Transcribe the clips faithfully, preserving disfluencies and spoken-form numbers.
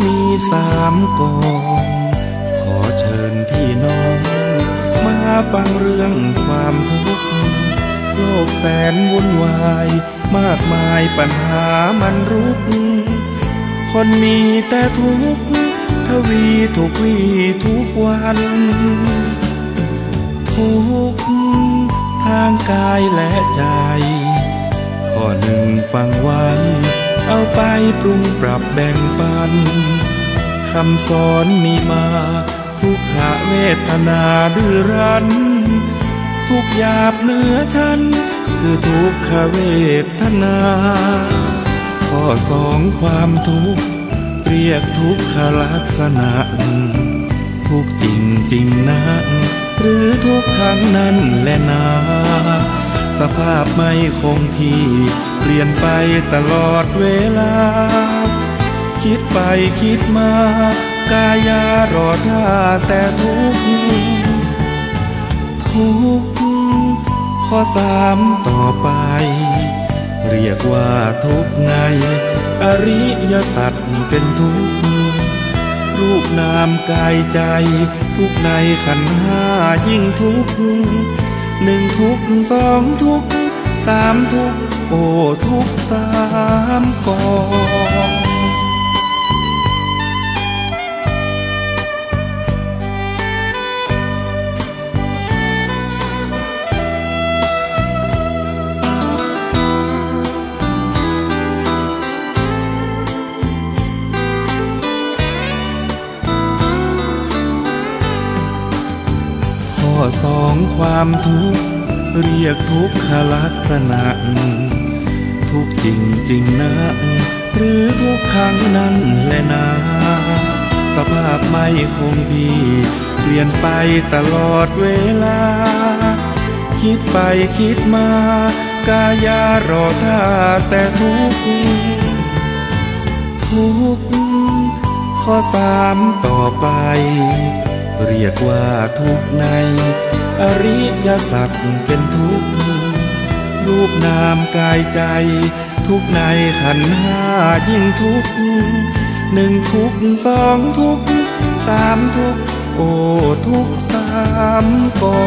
มีสามกอง ขอเชิญพี่น้องมาฟังเรื่องความทุกข์ โลกแสนวุ่นวาย มากมายปัญหามันรุก คนมีแต่ทุกข์ ทวีทุกวีทุกวัน ทุกข์ทางกายและใจ ข้อหนึ่งฟังไว้ เอาไปปรุงปรับแบ่งปัน คำสอนมีมา ทุกขเวทนาดื้อรั้น ทุกข์หยาบเหนือชั้น คือทุกขเวทนา ข้อสองความทุกข์ เรียกทุกขลักษณะ ทุกข์จริงจริงนะ หรือทุกครั้งนั้นแลนา สภาพไม่คงที่ เปลี่ยนไปตลอดเวลา คิดไปคิดมา กายาหล่อท่าแต่ทุกข์ ทุกข์ข้อสามต่อไป เรียกว่าทุกข์ในอริยสัจเป็นทุกข์ รูปนามกายใจ ทุกข์ในขันธ์ห้ายิ่งทุกข์ หนึ่งทุกข์สองทุกข์สามทุกข์ โอ้ทุกข์สามกอง ข้อสองความทุกข์ เรียกทุกขลักษณะ ทุกข์จริงจริงนะ หรือทุกครั้งนั้นแลนา สภาพไม่คงที่ เปลี่ยนไปตลอดเวลา คิดไปคิดมา กายาหล่อท่าแต่ทุกข์ ทุกข์ข้อสามต่อไป เรียกว่าทุกข์ในอริยสัจเป็นทุกข์ รูปนามกายใจ ทุกข์ในขันธ์ห้ายิ่งทุกข์ หนึ่งทุกข์สองทุกข์สามทุกข์ โอ้ทุกข์สามกอ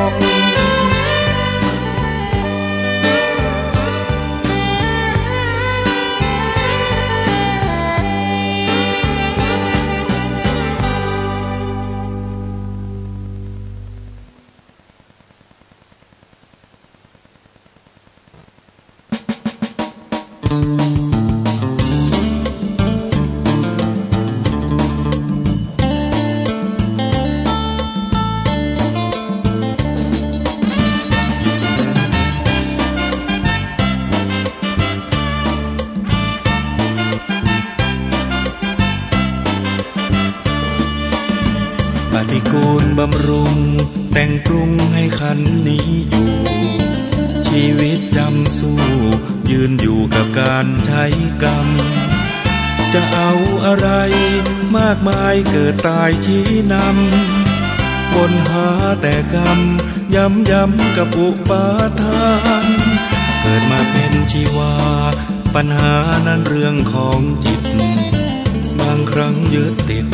ง ปฏิกูลบำรุง แต่งปรุงให้ขันธ์นี้อยู่ ชีวิตจำสู้ ยืนอยู่กับการใช้กรรม จะเอาอะไรมากมายเกิดตายชี้นำ วนหาแต่กรรม ย้ำๆ กับอุปาทาน เกิดมาเป็นชีวา ปัญหานั้นเรื่องของจิต บางครั้งยึดติด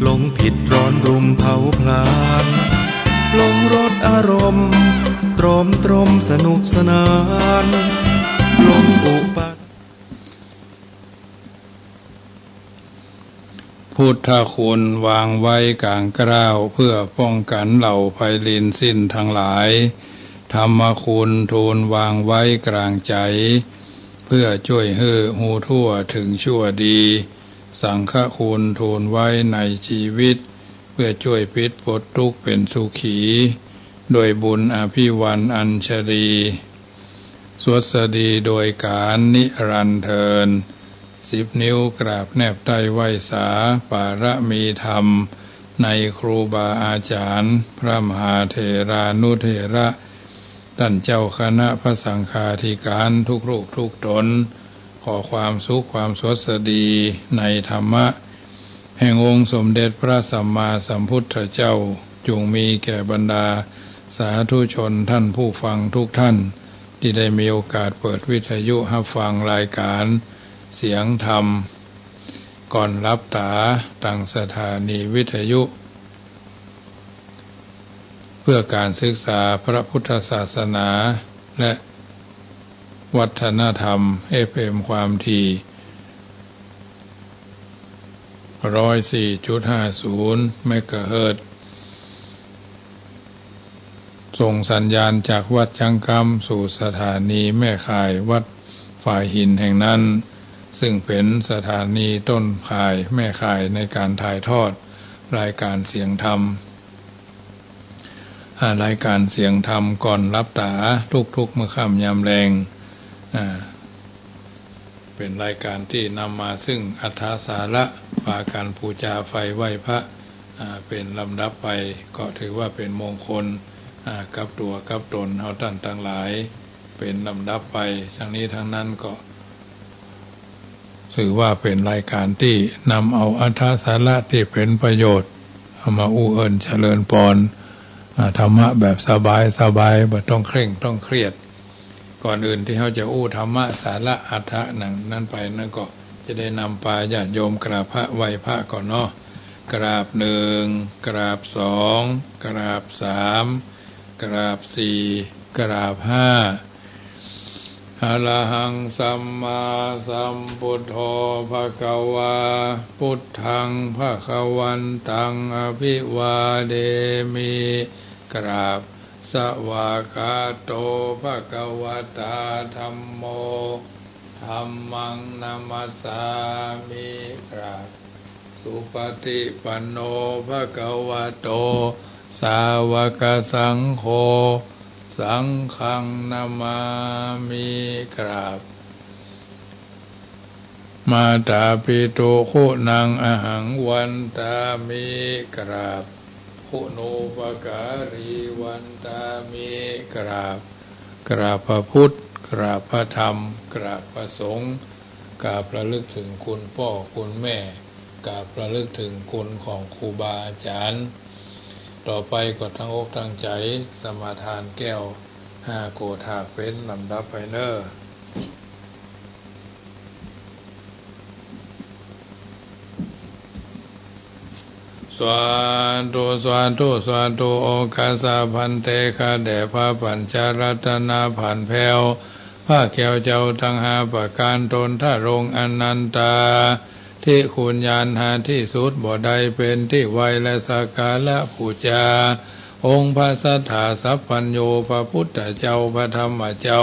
หลงผิดร้อนรุมเผาผลาญ หลงรสอารมณ์ ตรอมตรมสนุกสนาน หลงอุปา พุทธคุณวางไว้กลางเกล้า เพื่อป้องกันเหล่าภัยรินสิ้นทั้งหลาย ธรรมคุณทูลวางไว้กลางใจ เพื่อจ้วยหื้อฮู้ทั่วถึงชั่วดี สังฆคุณทูลไว้ในชีวิต เพื่อจ้วยปิดปลดทุกข์เป็นสุขี ด้วยบุญอภิวันอัญชลี สวัสดีโดยการนิรันดร์เทอญ สิบนิ้วกราบแนบใต้ไหว้สา ปารมีธรรม ในครูบาอาจารย์ พระมหาเถรานุเถระ ต้านเจ้าคณะพระสังฆาธิการทุกรูปทุกต๋น ขอความสุขความสวัสดีในธรรมะ แห่งองค์สมเด็จพระสัมมาสัมพุทธเจ้า จงมีแก่บรรดาสาธุชนท่านผู้ฟังทุกท่าน ตี้ได้มีโอกาสเปิดวิทยุฮับฟังรายการเสียงธรรม ก่อนหลับต๋า ตังสถานีวิทยุ เพื่อการศึกษาพระพุทธศาสนา และวัฒนธรรม เอฟเอ็ม ความถี่ ร้อยสี่จุดห้าศูนย์ เมกะเฮิรตซ์ ส่งสัญญาณจากวัดจังกำสู่สถานีแม่ข่ายวัดฝายหินแห่งนั้น ซึ่งเป๋นสถานีต้นข่ายแม่ข่ายในการถ่ายทอดรายการเสียงธรรม อ่า รายการเสียงธรรมก่อนหลับต๋าทุกๆ เมื่อค่ำยามแลง อ่า เป๋นรายการตี้นำมาซึ่งอัตถสาระ ปากั๋นปู๋จาไฟไหว้พระ อ่า เป๋นลำดับไป ก็ถือว่าเป๋นมงคล อ่า กับตั๋วกับต๋นเฮาต้านตังหลาย เป๋นลำดับไป ตังนี้ตังนั้นก็ ถือว่าเป๋นรายการตี้นำเอาอัตถสาระตี้เป๋นประโยชน์ เอามาอู้เอิ้นเจริญปอน อ่า ธรรมะแบบสบายๆ บ่ต้องเคร่งต้องเครียด ก่อนอื่นตี้เฮาจะอู้ธรรมะสาระอัตถะหนังนั้นไปนั้นก็จะได้นำปาญาติโยมกราบพระไหว้พระก่อนเนาะ กราบหนึ่ง กราบสอง กราบสาม กราบสี่ กราบห้า อะระหังสัมมาสัมพุทโธ ภะคะวา พุทธัง ภะคะวันตัง อะภิวาเทมิ กราบ สวากขาโต ภะคะวะตา ธัมโม ธัมมัง นะมัสสามิ กราบ สุปะฏิปันโน ภะคะวะโต สาวะกะสังโฆ สังฆัง นะมามิ กราบ มาตาปิตุคุณัง อะหัง วันตามิ กราบ คุณูปการี วันตามิ กราบ กราบพระพุทธ กราบพระธรรม กราบพระสงฆ์ กราบระลึกถึงคุณป้อคุณแม่ กราบระลึกถึงคุณของครูบาอาจ๋ารย์ ต่อไปก็ตั้งอกตั้งใจ๋สมาทานแก้วห้าโกฏฐากเป๋นลำดับไปเน่อ สาธุ สาธุ สาธุ โอฆัสสะภันเต ข้าแด่พระปัญจรัตนะผันแผ้ว พระแก้วเจ้าตังห้าประก๋าน ต้นทรงอนันตา ตี้คุณญาณหาตี้สุดบ่ได้ เป๋นตี้ไหว้และสักการะปู๋จา องค์พระสัตถาสัพพัญญู พระพุทธเจ้า พระธรรมเจ้า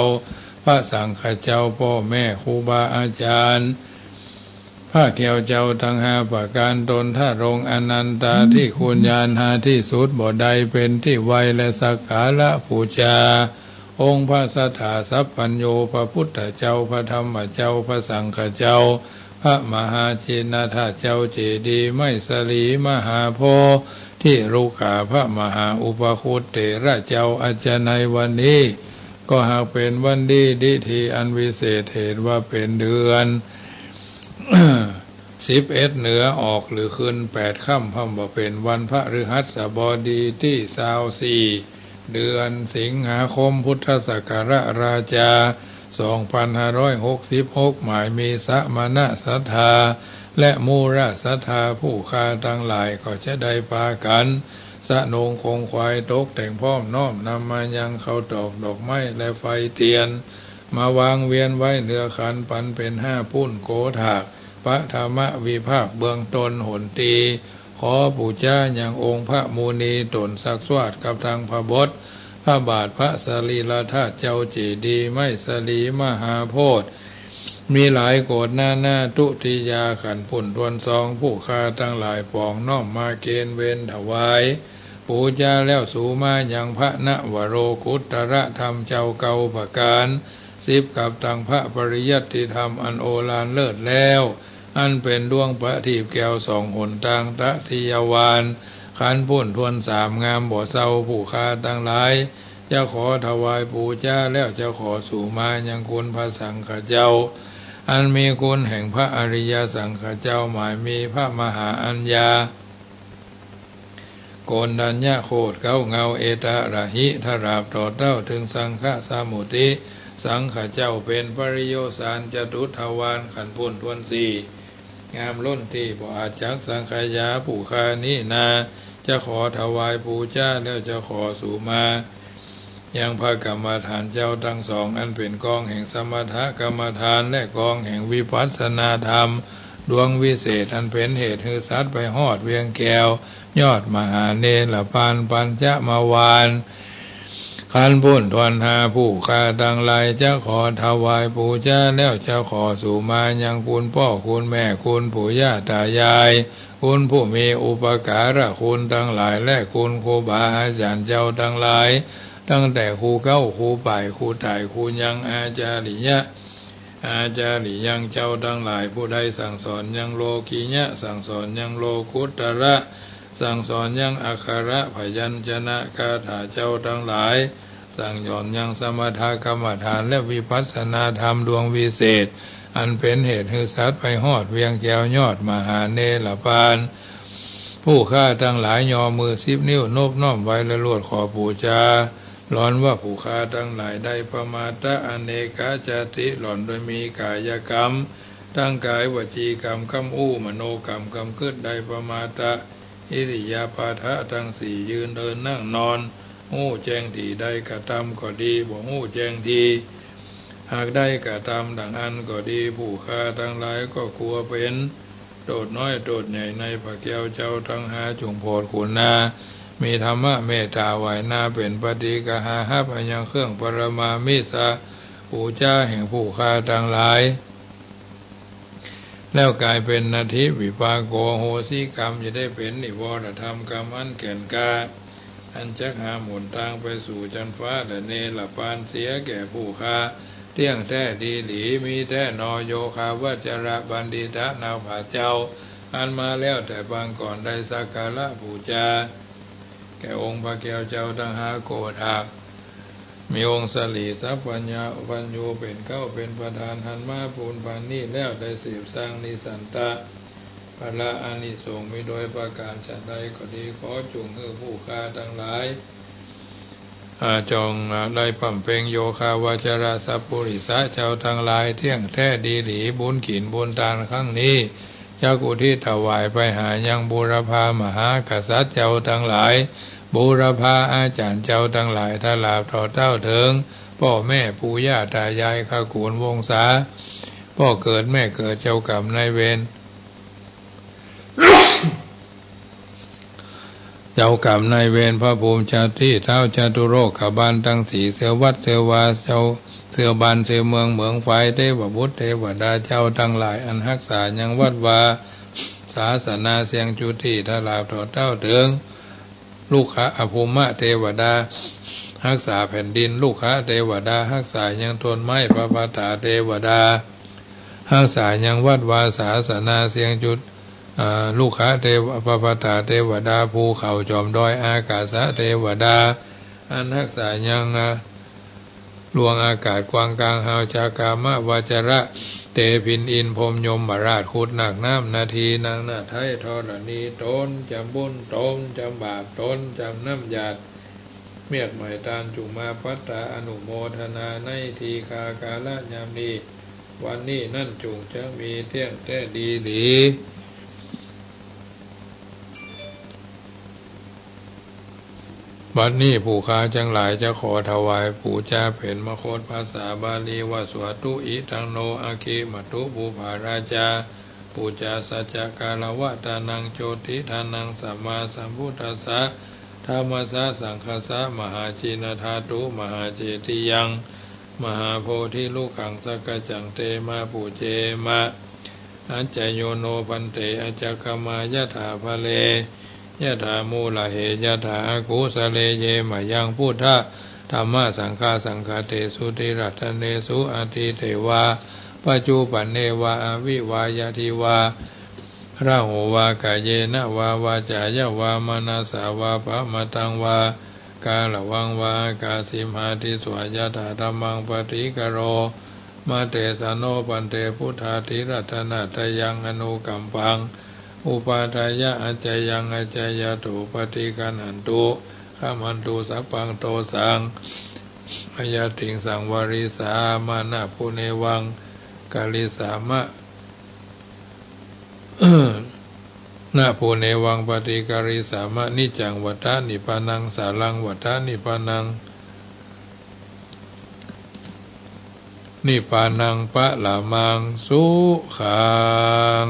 พระสังฆเจ้า ป้อแม่ครูบาอาจ๋ารย์ พระแก้วเจ้าตังห้าประก๋าน ต้นทรงอนันตา ตี้คุณญาณหาตี้สุดบ่ได้ เป๋นตี้ไหว้และสักการะปู๋จา องค์พระสัตถาสัพพัญญู พระพุทธเจ้า พระธรรมเจ้า พระสังฆเจ้า พระมหาจินดาธาตุเจ้า เจดีย์ไม้สะหลีมหาโพธิรุกขา พระมหาอุปคุตเถระเจ้า อัจจะในวันนี้ ก็หากเป๋นวันดีดีทีอันวิเศษ เหตุว่าเป๋นเดือน สิบเอ็ดเหนือออกหรือคืนแปดค่ำ พร่ำว่าเป๋นวันพฤหัสบดีตี้ซาวสี่ เดือนสิงหาคม พุทธศักราชราชา สองพันห้าร้อยหกสิบหก หมายมีสมณะศรัทธา และมูราศรัทธาผู้ข้าตังหลาย ก็จะได้ปากั๋น สะโหน่งขงขวาย ตกแต่งพร้อม น้อมนำมายังข้าวตอก ดอกไม้ และไฟเตียน มาวางเวียนไว้เหนือขัน ปันเป๋นห้าปุ้นโกฏฐาก ปฐมวิภาคเบื้องต้น หนตี้ ขอปู๋จายังองค์พระมุนี ต๋นซักซวาดกับตังพระบท พระบาท พระสรีระธาตุเจ้า เจดีย์ไม้สะหลีมหาโพธิ มีหลายโกฏนานา ทุติยาขันธ์ปุ้นถ้วนสอง ผู้ข้าตังหลายปองน้อมมาเคนเวนถวาย ปู๋จาแล้วสูมายังพระนวโรกุตตรธรรมเจ้าเก้าประก๋าน สิบกับตังพระปริยัติธรรมอันโอฬารเลิศแล้ว อันเป๋นดวงประทีปแก้วส่องหนตางตะทิยวาล ขันธ์ปุ้นถ้วนสาม งามบ่เศร้า ผู้ข้าตังหลาย จะขอถวายปู๋จาแล้ว จะขอสูมายังคุณพระสังฆเจ้า อันมีคุณแห่งพระอริยสังฆเจ้า หมายมีพระมหาอัญญา โกณฑัญญโคตร เก๊าเงา เอตะระหิ ตราบต่อเต้าเถิงสังฆสมุติ สังฆเจ้าเป๋นปริโยสาร จตุทวาร ขันธ์ปุ้นถ้วนสี่ งามล้นตี้ บ่อาจจักสังขยา ผู้ข้านี้นา จะขอถวายปู๋จา แล้วจะขอสูมา ยังพระกรรมฐานเจ้าตังสอง อันเป๋นกองแห่งสมถกรรมฐาน และกองแห่งวิปัสสนาธรรม ดวงวิเศษ อันเป๋นเหตุหื้อสัตว์ไปฮอดเวียงแก้ว ยอดมหาเนรปาน ปัญจมวาล คันปู้นถ้วนห้า ผู้ข้าตังหลายจะขอถวายปู๋จา แล้วจะขอสูมายังคุณป้อคุณแม่ คุณปู่ย่าตายาย คุณผู้มีอุปการะคุณตังหลาย และคุณครูบาอาจ๋ารย์เจ้าตังหลาย ตั้งแต่ครูเก๊า ครูป่าย ครูต่าย ครูยัง อาจาริยะ อาจาริยัง เจ้าตังหลาย ผู้ได้สั่งสอนยังโลกิยะ สั่งสอนยังโลกุตระ สั่งสอนยังอักขระพยัญชนะคาถา เจ้าตังหลาย สั่งสอนยังสมถกรรมฐาน และวิปัสสนาธรรมดวงวิเศษ อันเป๋นเหตุหื้อสัตว์ไปฮอดเวียงแก้วยอดมหาเนรปาน ผู้ข้าตังหลายยอมือสิบนิ้วนบน้อมไหว้และลวดขอปู๋จา หลอนว่าผู้ข้าตังหลายได้ประมาทะอเนกะจาติ หลอนโดยมีกายกรรม ตังกายวจีกรรม กำอู้ มโนกรรม กำกึ๊ด ได้ประมาทะ อิริยาบถะตังสี่ ยืนเดินนั่งนอน ฮู้แจ้งตี้ได้กระตำก็ดี บ่ฮู้แจ้งตี้หากได้กระตำดังอั้นก็ดี ผู้ข้าตังหลายก็ควรเป๋น โต้ษน้อยโต้ษใหญ่ในพระแก้วเจ้าตังห้า จุ่งโผดขุนนา มีธรรมะเมตต๋าไหวนา เป๋นปฏิกหาฮับ อันยังเครื่องปรมามิสะ ปู๋จาแห่งผู้ข้าตังหลาย แล้วก๋ายเป๋นนัตถิวิปาโก โหสิกรรม จะได้เป๋นนิวรธรรมกรรมอันแก่นกล้า อันจักหาหนตางไปสู่จั๊นฟ้าและเนรปานเสียแก่ผู้ข้า เตี้ยงแท้ดีหลี มีแต๊หนอ โยคาวจรบัณฑิตะ นักปราชญ์เจ้า อันมาแล้วแต่ปางก่อนได้สักการะปู๋จา แก่องค์พระแก้วเจ้าตังห้าโกฏัก มีองค์สรีสัพพัญญา ปัญญูเป๋นเก๊าเป๋นประธาน หันมาปูนปานนี้แล้ว ได้สืบสร้างนิสันตะ พละอานิสงส์มีโดยประก๋านฉันใดก็ดี ขอจุ่งหื้อผู้ข้าตังหลาย อ่า จ่อง อ่า ได้บำเพ็ง โยคาวจรสัพปุริสะเจ้าตังหลาย เตี้ยงแท้ดีหลี บุญกิ๋นบุญตานครั้งนี้ จักอุทิศถวายไปหายังบูรพามหากษัตริย์เจ้าตังหลาย บูรพาอาจ๋ารย์เจ้าตังหลาย ตลอดเต้าเถิงป้อแม่ปู่ย่าต๋ายาย ขะกู๋นวงศา ป้อเกิดแม่เกิด เจ้ากรรมนายเวร เจ้ากรรมนายเวร พระภูมิเจ้าตี้ ท้าวจตุโลกบาลตังสี่ เสื้อวัดเสื้อวา เจ้าเสื้อบ้านเสื้อเมือง เหมืองฝาย เตวบุตรเตวดาเจ้าตังหลาย อันฮักษายังวัดวา ศาสนาเสี้ยงจุติ ตลอดเต้าเถิง ลุกขะ อภูมะเตวดา ฮักษาแผ่นดิน ลุกขะเตวดา ฮักษายังต้นไม้ ปะปะตาเตวดา ฮักษายังวัดวา ศาสนาเสี้ยงจุติ อ่า ลุกขะเตว ปะปะตาเตวดา ภูเขาจอมดอย อากาสะเตวดา อันฮักษายัง อ่า ลวงอากาศกว้างก๋างฮาว จักกามวจระ เตพินอินทร์พรหมยมราช ขุดหนักน้ำนาที นางนาฏไทยธรณี ต๋นจำบุญ ต๋นจำบาป ต๋นจำน้ำหยาด เมียดไหม้ตาน จุ่งมาปัตตาอนุโมทนา ในทีฆากาละยามนี้ วันนี้นั้นจุ่งจะมีเตี้ยงแต๊ดีหลี บัดนี้ผู้ข้าตังหลายจะขอถวายปู๋จาเป๋นมคตภาษาบาลีว่า สวาตุ อิทัง โน อะครี มะตุ ปุพพา ราชา ปู๋จา สัจจะ กาละวะตานัง โจติ ทานัง สัมมาสัมพุทธัสสะ ธัมมัสสะ สังฆัสสะ มหาจีนะธาตุ มหาเจติยัง มหาโพธิ รุกขัง สักกัจจัง เต มา ปูเจ มะ อัจจะโย โน ภันเต อัจจะกะมา ยะถา ภะเล ยะถา มูละเห ยะถา อะกุสะเล เย มะยัง พุทธะ ธัมมะ สังฆา สังฆะเตสุ ติรัตตะเนสุ อะตีเตวา ปัจจุปันเนวา อะวิวา ยะทิวา ระโหวา กะเยนะวา วาจายะวา มะนะสสาวา ปะมะตังวา กาละวังวา อะกาสิมหาทิสสา ยะถา ธัมมัง ปะติกะโร มะ เตสะ โน ภันเต พุทธาธิรัตตะนะตะยัง อะนุกัมปัง อุปาทายะ อัจจะยัง อัจจะยะโต ปะติกัณหันตุ ขะมันตุ สัพพัง โตสัง มะยะติง สังวาริสา มะ นะ ปุเนวัง กะริสสามะ นะ โพ เนวัง ปะฏิการิสามะ นิจจัง วัตตะ นิพพานัง สารัง วัตตะ นิพพานัง นิพพานัง ปะระมัง สุขัง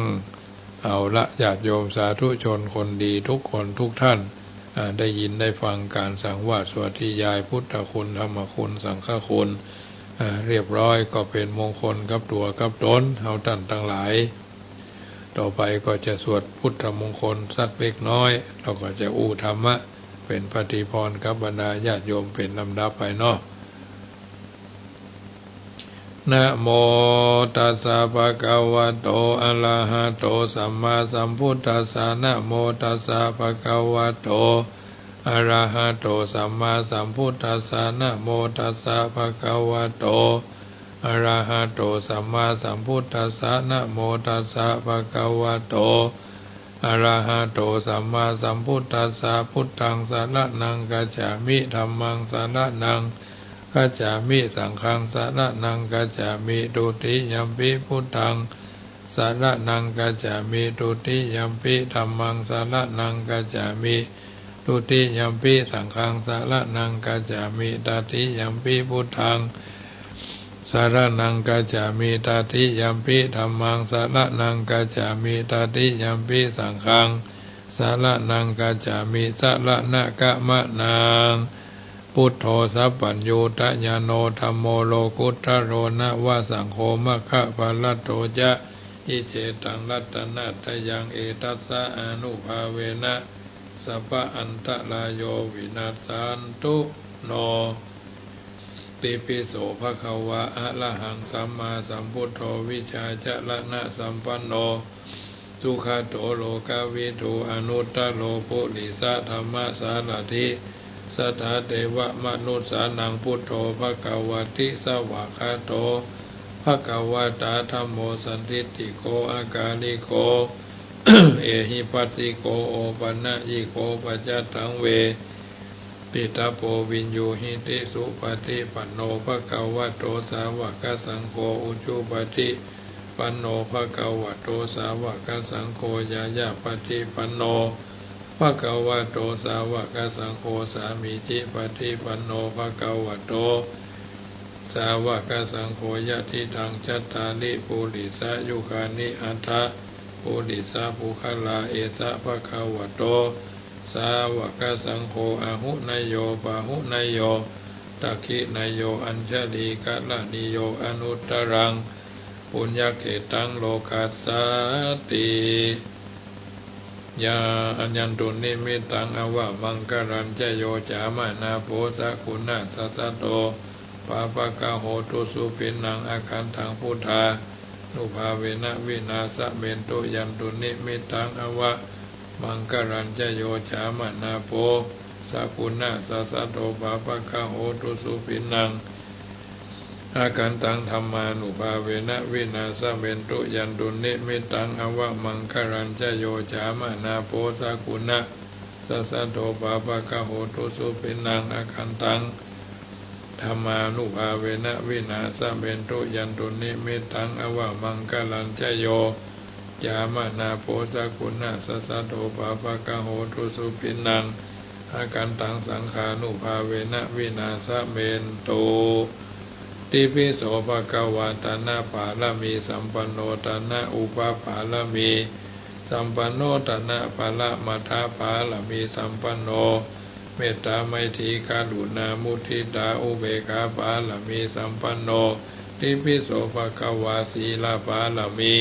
เอาละ ญาติโยมสาธุชนคนดีทุกคนทุกท่าน อ่า ได้ยินได้ฟังการสังวาสสวดนิยายพุทธคุณ ธรรมคุณ สังฆคุณ อ่า เรียบร้อย ก็เป๋นมงคลกับตั๋วกับต๋น เฮาต้านตังหลาย ต่อไปก็จะสวดพุทธมงคลสักเล็กน้อย แล้วก็จะอู้ธรรมะเป๋นปฏิภาณกับบรรดาญาติโยมเป๋นลำดับไปเนาะ นะโมตัสสะ ภะคะวะโต อะระหะโต สัมมาสัมพุทธัสสะ นะโมตัสสะ ภะคะวะโต อะระหะโต สัมมาสัมพุทธัสสะ นะโมตัสสะ ภะคะวะโต อะระหะโต สัมมาสัมพุทธัสสะ นะโมตัสสะ ภะคะวะโต อะระหะโต สัมมาสัมพุทธัสสะ พุทธัง สะระณัง คัจฉามิ ธัมมัง สะระณัง คัจฉามิ สังฆัง สะระณัง คัจฉามิ ทุติยัมปิ พุทธัง สะระณัง คัจฉามิ ทุติยัมปิ ธัมมัง สะระณัง คัจฉามิ ทุติยัมปิ สังฆัง สะระณัง คัจฉามิ ตติยัมปิ พุทธัง สะระณัง คัจฉามิ ตติยัมปิ ธัมมัง สะระณัง คัจฉามิ ตติยัมปิ สังฆัง สะระณัง คัจฉามิ สะระณะกะมะนัง พุทโธ สัพพัญญูตะญาโณ ธัมโม โลกุตตะโร นะวะ สังโฆ มัคคะพะละโต จะ หิเจตัง รัตนะตะยัง เอตัสสะ อานุภาเวนะ สัพพะอันตะราโย วินัสสันตุ โน ติปิโส ภะคะวา อะระหัง สัมมาสัมพุทโธ วิชชาจะระณะสัมปันโน สุขะโต โลกะวิทู อนุตตะโร ปุริสะธัมมะสารถิ สัทธาเตวะมะนุสสานัง พุทโธ ภะคะวะติ สะวากขาโต ภะคะวะตา ธัมโม สันทิฏฐิโก อะกาลิโก เอหิปัสสิโก โอปันนะยิโก ปัจจัตตัง เวทิตะโพ วิญญูหิติ สุปะฏิปันโน ภะคะวะโต สาวะกะสังโฆ อุจุปะฏิปันโน ภะคะวะโต สาวะกะสังโฆ ญาญาปะฏิปันโน ภะคะวะโต สาวะกะสังโฆ สามีจิปะฏิปันโน ภะคะวะโต สาวะกะสังโฆ ยะทิตัง จัตตาริ ปุริสะยุคานิ อัตถะ ปุริสะปุคคละ เอสะ ภะคะวะโต สาวะกะสังโฆ อาหุเนยโย ปาหุเนยโย ดักขิเนยโย อัญชะลีกะระณีโย อนุตตะรัง ปุญญะเขตตัง โลกัสสะติ ยา อัญญันตุ นิมิตตัง อวะมังคะลัญจะโย จามะนาโผ สะกุณะสะสะโท ปาปะกะโหตุ สุขินนัง อะคันตัง พุทธานุภาเวนะ วินาสะเมนตุ ยันตุ นิมิตตัง อวะมังคะลัญจะโย จามะนาโผ สะกุณะสะสะโท ปาปะกะโหตุ สุขินนัง อะคันตัง ธัมมานุภาเวนะ วินาสะเมนตุ ยันตุ นิมิตตัง อวะมังคะลัญจะโย จามะนาโผ สะกุณะสะสะโท ปาปะกะโหตุ สุขินนัง อะคันตัง ธัมมานุภาเวนะ วินาสะเมนตุ ยันตุ นิมิตตัง อวะมังคะลัญจะโย จามะนาโผ สะกุณะสะสะโท ปาปะกะโหตุ สุขินนัง อะคันตัง สังฆานุภาเวนะ วินาสะเมนตุ ติปิโส ภะคะวา ตะณะปารมีสัมปันโน ตะณะอุปปารมีสัมปันโน ตะณะปะระมัตถปารมีสัมปันโน เมตตาไมตรีกรุณามุทิตาอุเบกขาปารมีสัมปันโน ติปิโส ภะคะวา ศีลปารมี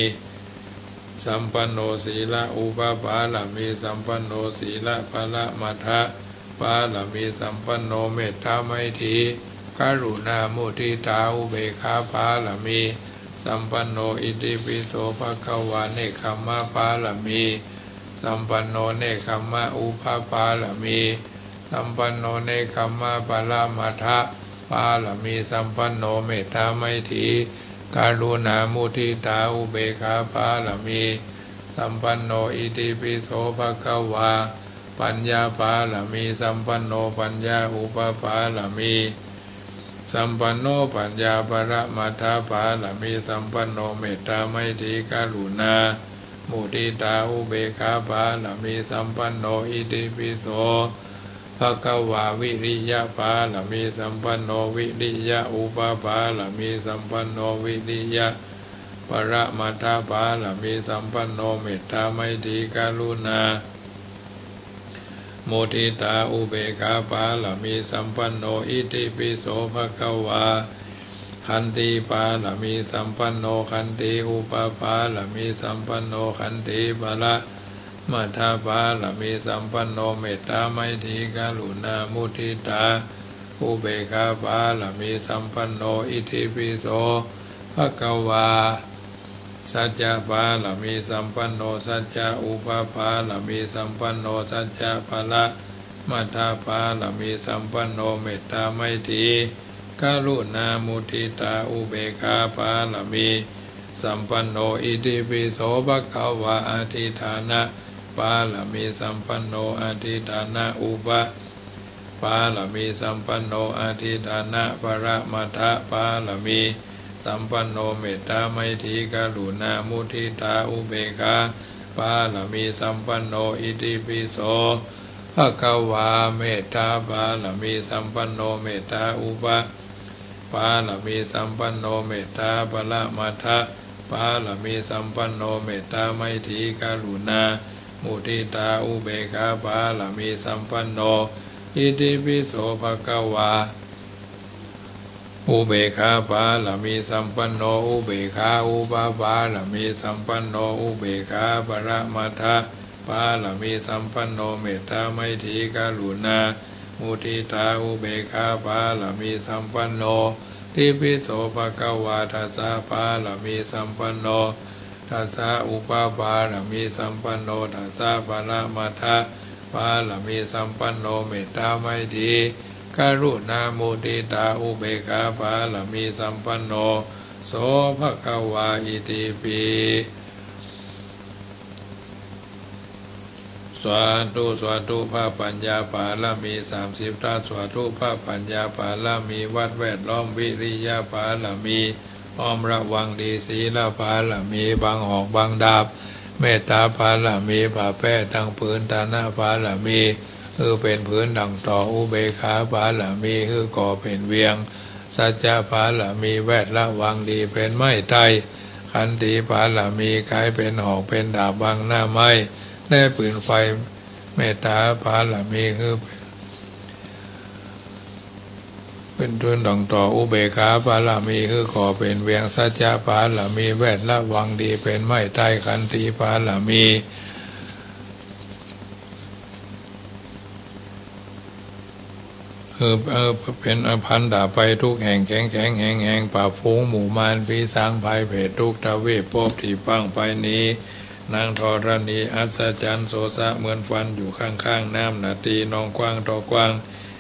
สัมปันโน ศีลอุปปารมีสัมปันโน ศีลปะระมัตถปารมีสัมปันโน เมตตาไมตรีกรุณามุทิตาอุเบกขาปารมีสัมปันโน อิติปิโส ภะคะวา เนกขัมมปารมีสัมปันโน เนกขัมมอุปปารมีสัมปันโน เนกขัมมปะระมัตถปารมีสัมปันโน เมตตาไมตรีกรุณามุทิตาอุเบกขาปารมีสัมปันโน อิติปิโส ภะคะวา ปัญญาปารมีสัมปันโน ปัญญาอุปปารมีสัมปันโน ปัญญาปะระมัตถปารมีสัมปันโน เมตตาไมตรีกรุณา มุทิตาอุเบกขาบารมีสัมปันโน อิติปิโส ภะคะวา วิริยะบารมีสัมปันโน วิริยะอุปบารมีสัมปันโน วิริยะปรมัตถบารมีสัมปันโน เมตตาไมตรีกรุณา มุทิตาอุเบกขาบารมีสัมปันโน อิติปิโส ภะคะวา ขันติบารมีสัมปันโน ขันติอุปบารมีสัมปันโน ขันติปรมัตถบารมีสัมปันโน เมตตาไมตรีกรุณามุทิตาอุเบกขาบารมีสัมปันโน อิติปิโส ภะคะวา สัจจะบารมีสัมปันโน สัจจะอุปบารมีสัมปันโน สัจจะปรมัตถบารมีสัมปันโน เมตตาไมตรีกรุณามุทิตาอุเบกขาบารมีสัมปันโน อิติปิโส ภะคะวา อธิฏฐานะบารมีสัมปันโน อธิฏฐานะอุป บารมีสัมปันโน อธิฏฐานะปรมัตถบารมีสัมปันโน เมตตาไมตรีกรุณามุทิตาอุเบกขาบารมีสัมปันโน อิติปิโส ภะคะวา เมตตาบารมีสัมปันโน เมตตาอุป บารมีสัมปันโน เมตตาปรมัตถบารมีสัมปันโน เมตตาไมตรีกรุณามุทิตาอุเบกขาบารมีสัมปันโน อิติปิโส ภะคะวา อุเบกขาบารมีสัมปันโน อุเบกขาอุปบารมีสัมปันโน อุเบกขาปรมัตถบารมีสัมปันโน เมตตาไมตรีกรุณา มุทิตาอุเบกขาบารมีสัมปันโน อิติปิโส ภะคะวา ทัสสะบารมีสัมปันโน ทัสสะอุปบารมีสัมปันโน ทัสสะปรมัตถบารมีสัมปันโน เมตตาไมตรีกรุณามุทิตาอุเบกขาบารมีสัมปันโน โส ภะคะวา อิติปิ สาธุ สาธุ พระปัญญาบารมีสามสิบทัศน์ สาธุ พระปัญญาบารมี วัดแวดล้อม วิริยะบารมี อ้อมระวังดี ศีลบารมี บังหอกบังดาบ เมตตาบารมี ผ้าแป้ตังผืน ทานะบารมี หื้อเป๋นผืนดั่งต่อ อุเบกขาบารมี หื้อก่อเป๋นเวียง สัจจะบารมี แวดระวังดี เป๋นไม้ไต้ ขันติบารมี ก๋ายเป๋นหอกเป๋นดาบ บังหน้าไม้และปืนไฟ เมตตาบารมี หื้อเป๋น เป๋นผืนดั่งต่อ อุเบกขาบารมี หื้อก่อเป๋นเวียง สัจจะบารมี แวดระวังดี เป๋นไม้ไต้ ขันติบารมี หื้อ เอ่อ เป๋น เอ่อ พันดาบไปทุกแห่ง แข็งแข็งแหงแหง ปราบฝูงหมู่มาร ผีสางพายเผตร ทุกทวีปภพตี้บั้งไปนี้ นางธรณีอัศจรรย์ โสสะเหมือนฟัน อยู่ข้างๆ น้ำนาที นองกว้างต่อกว้าง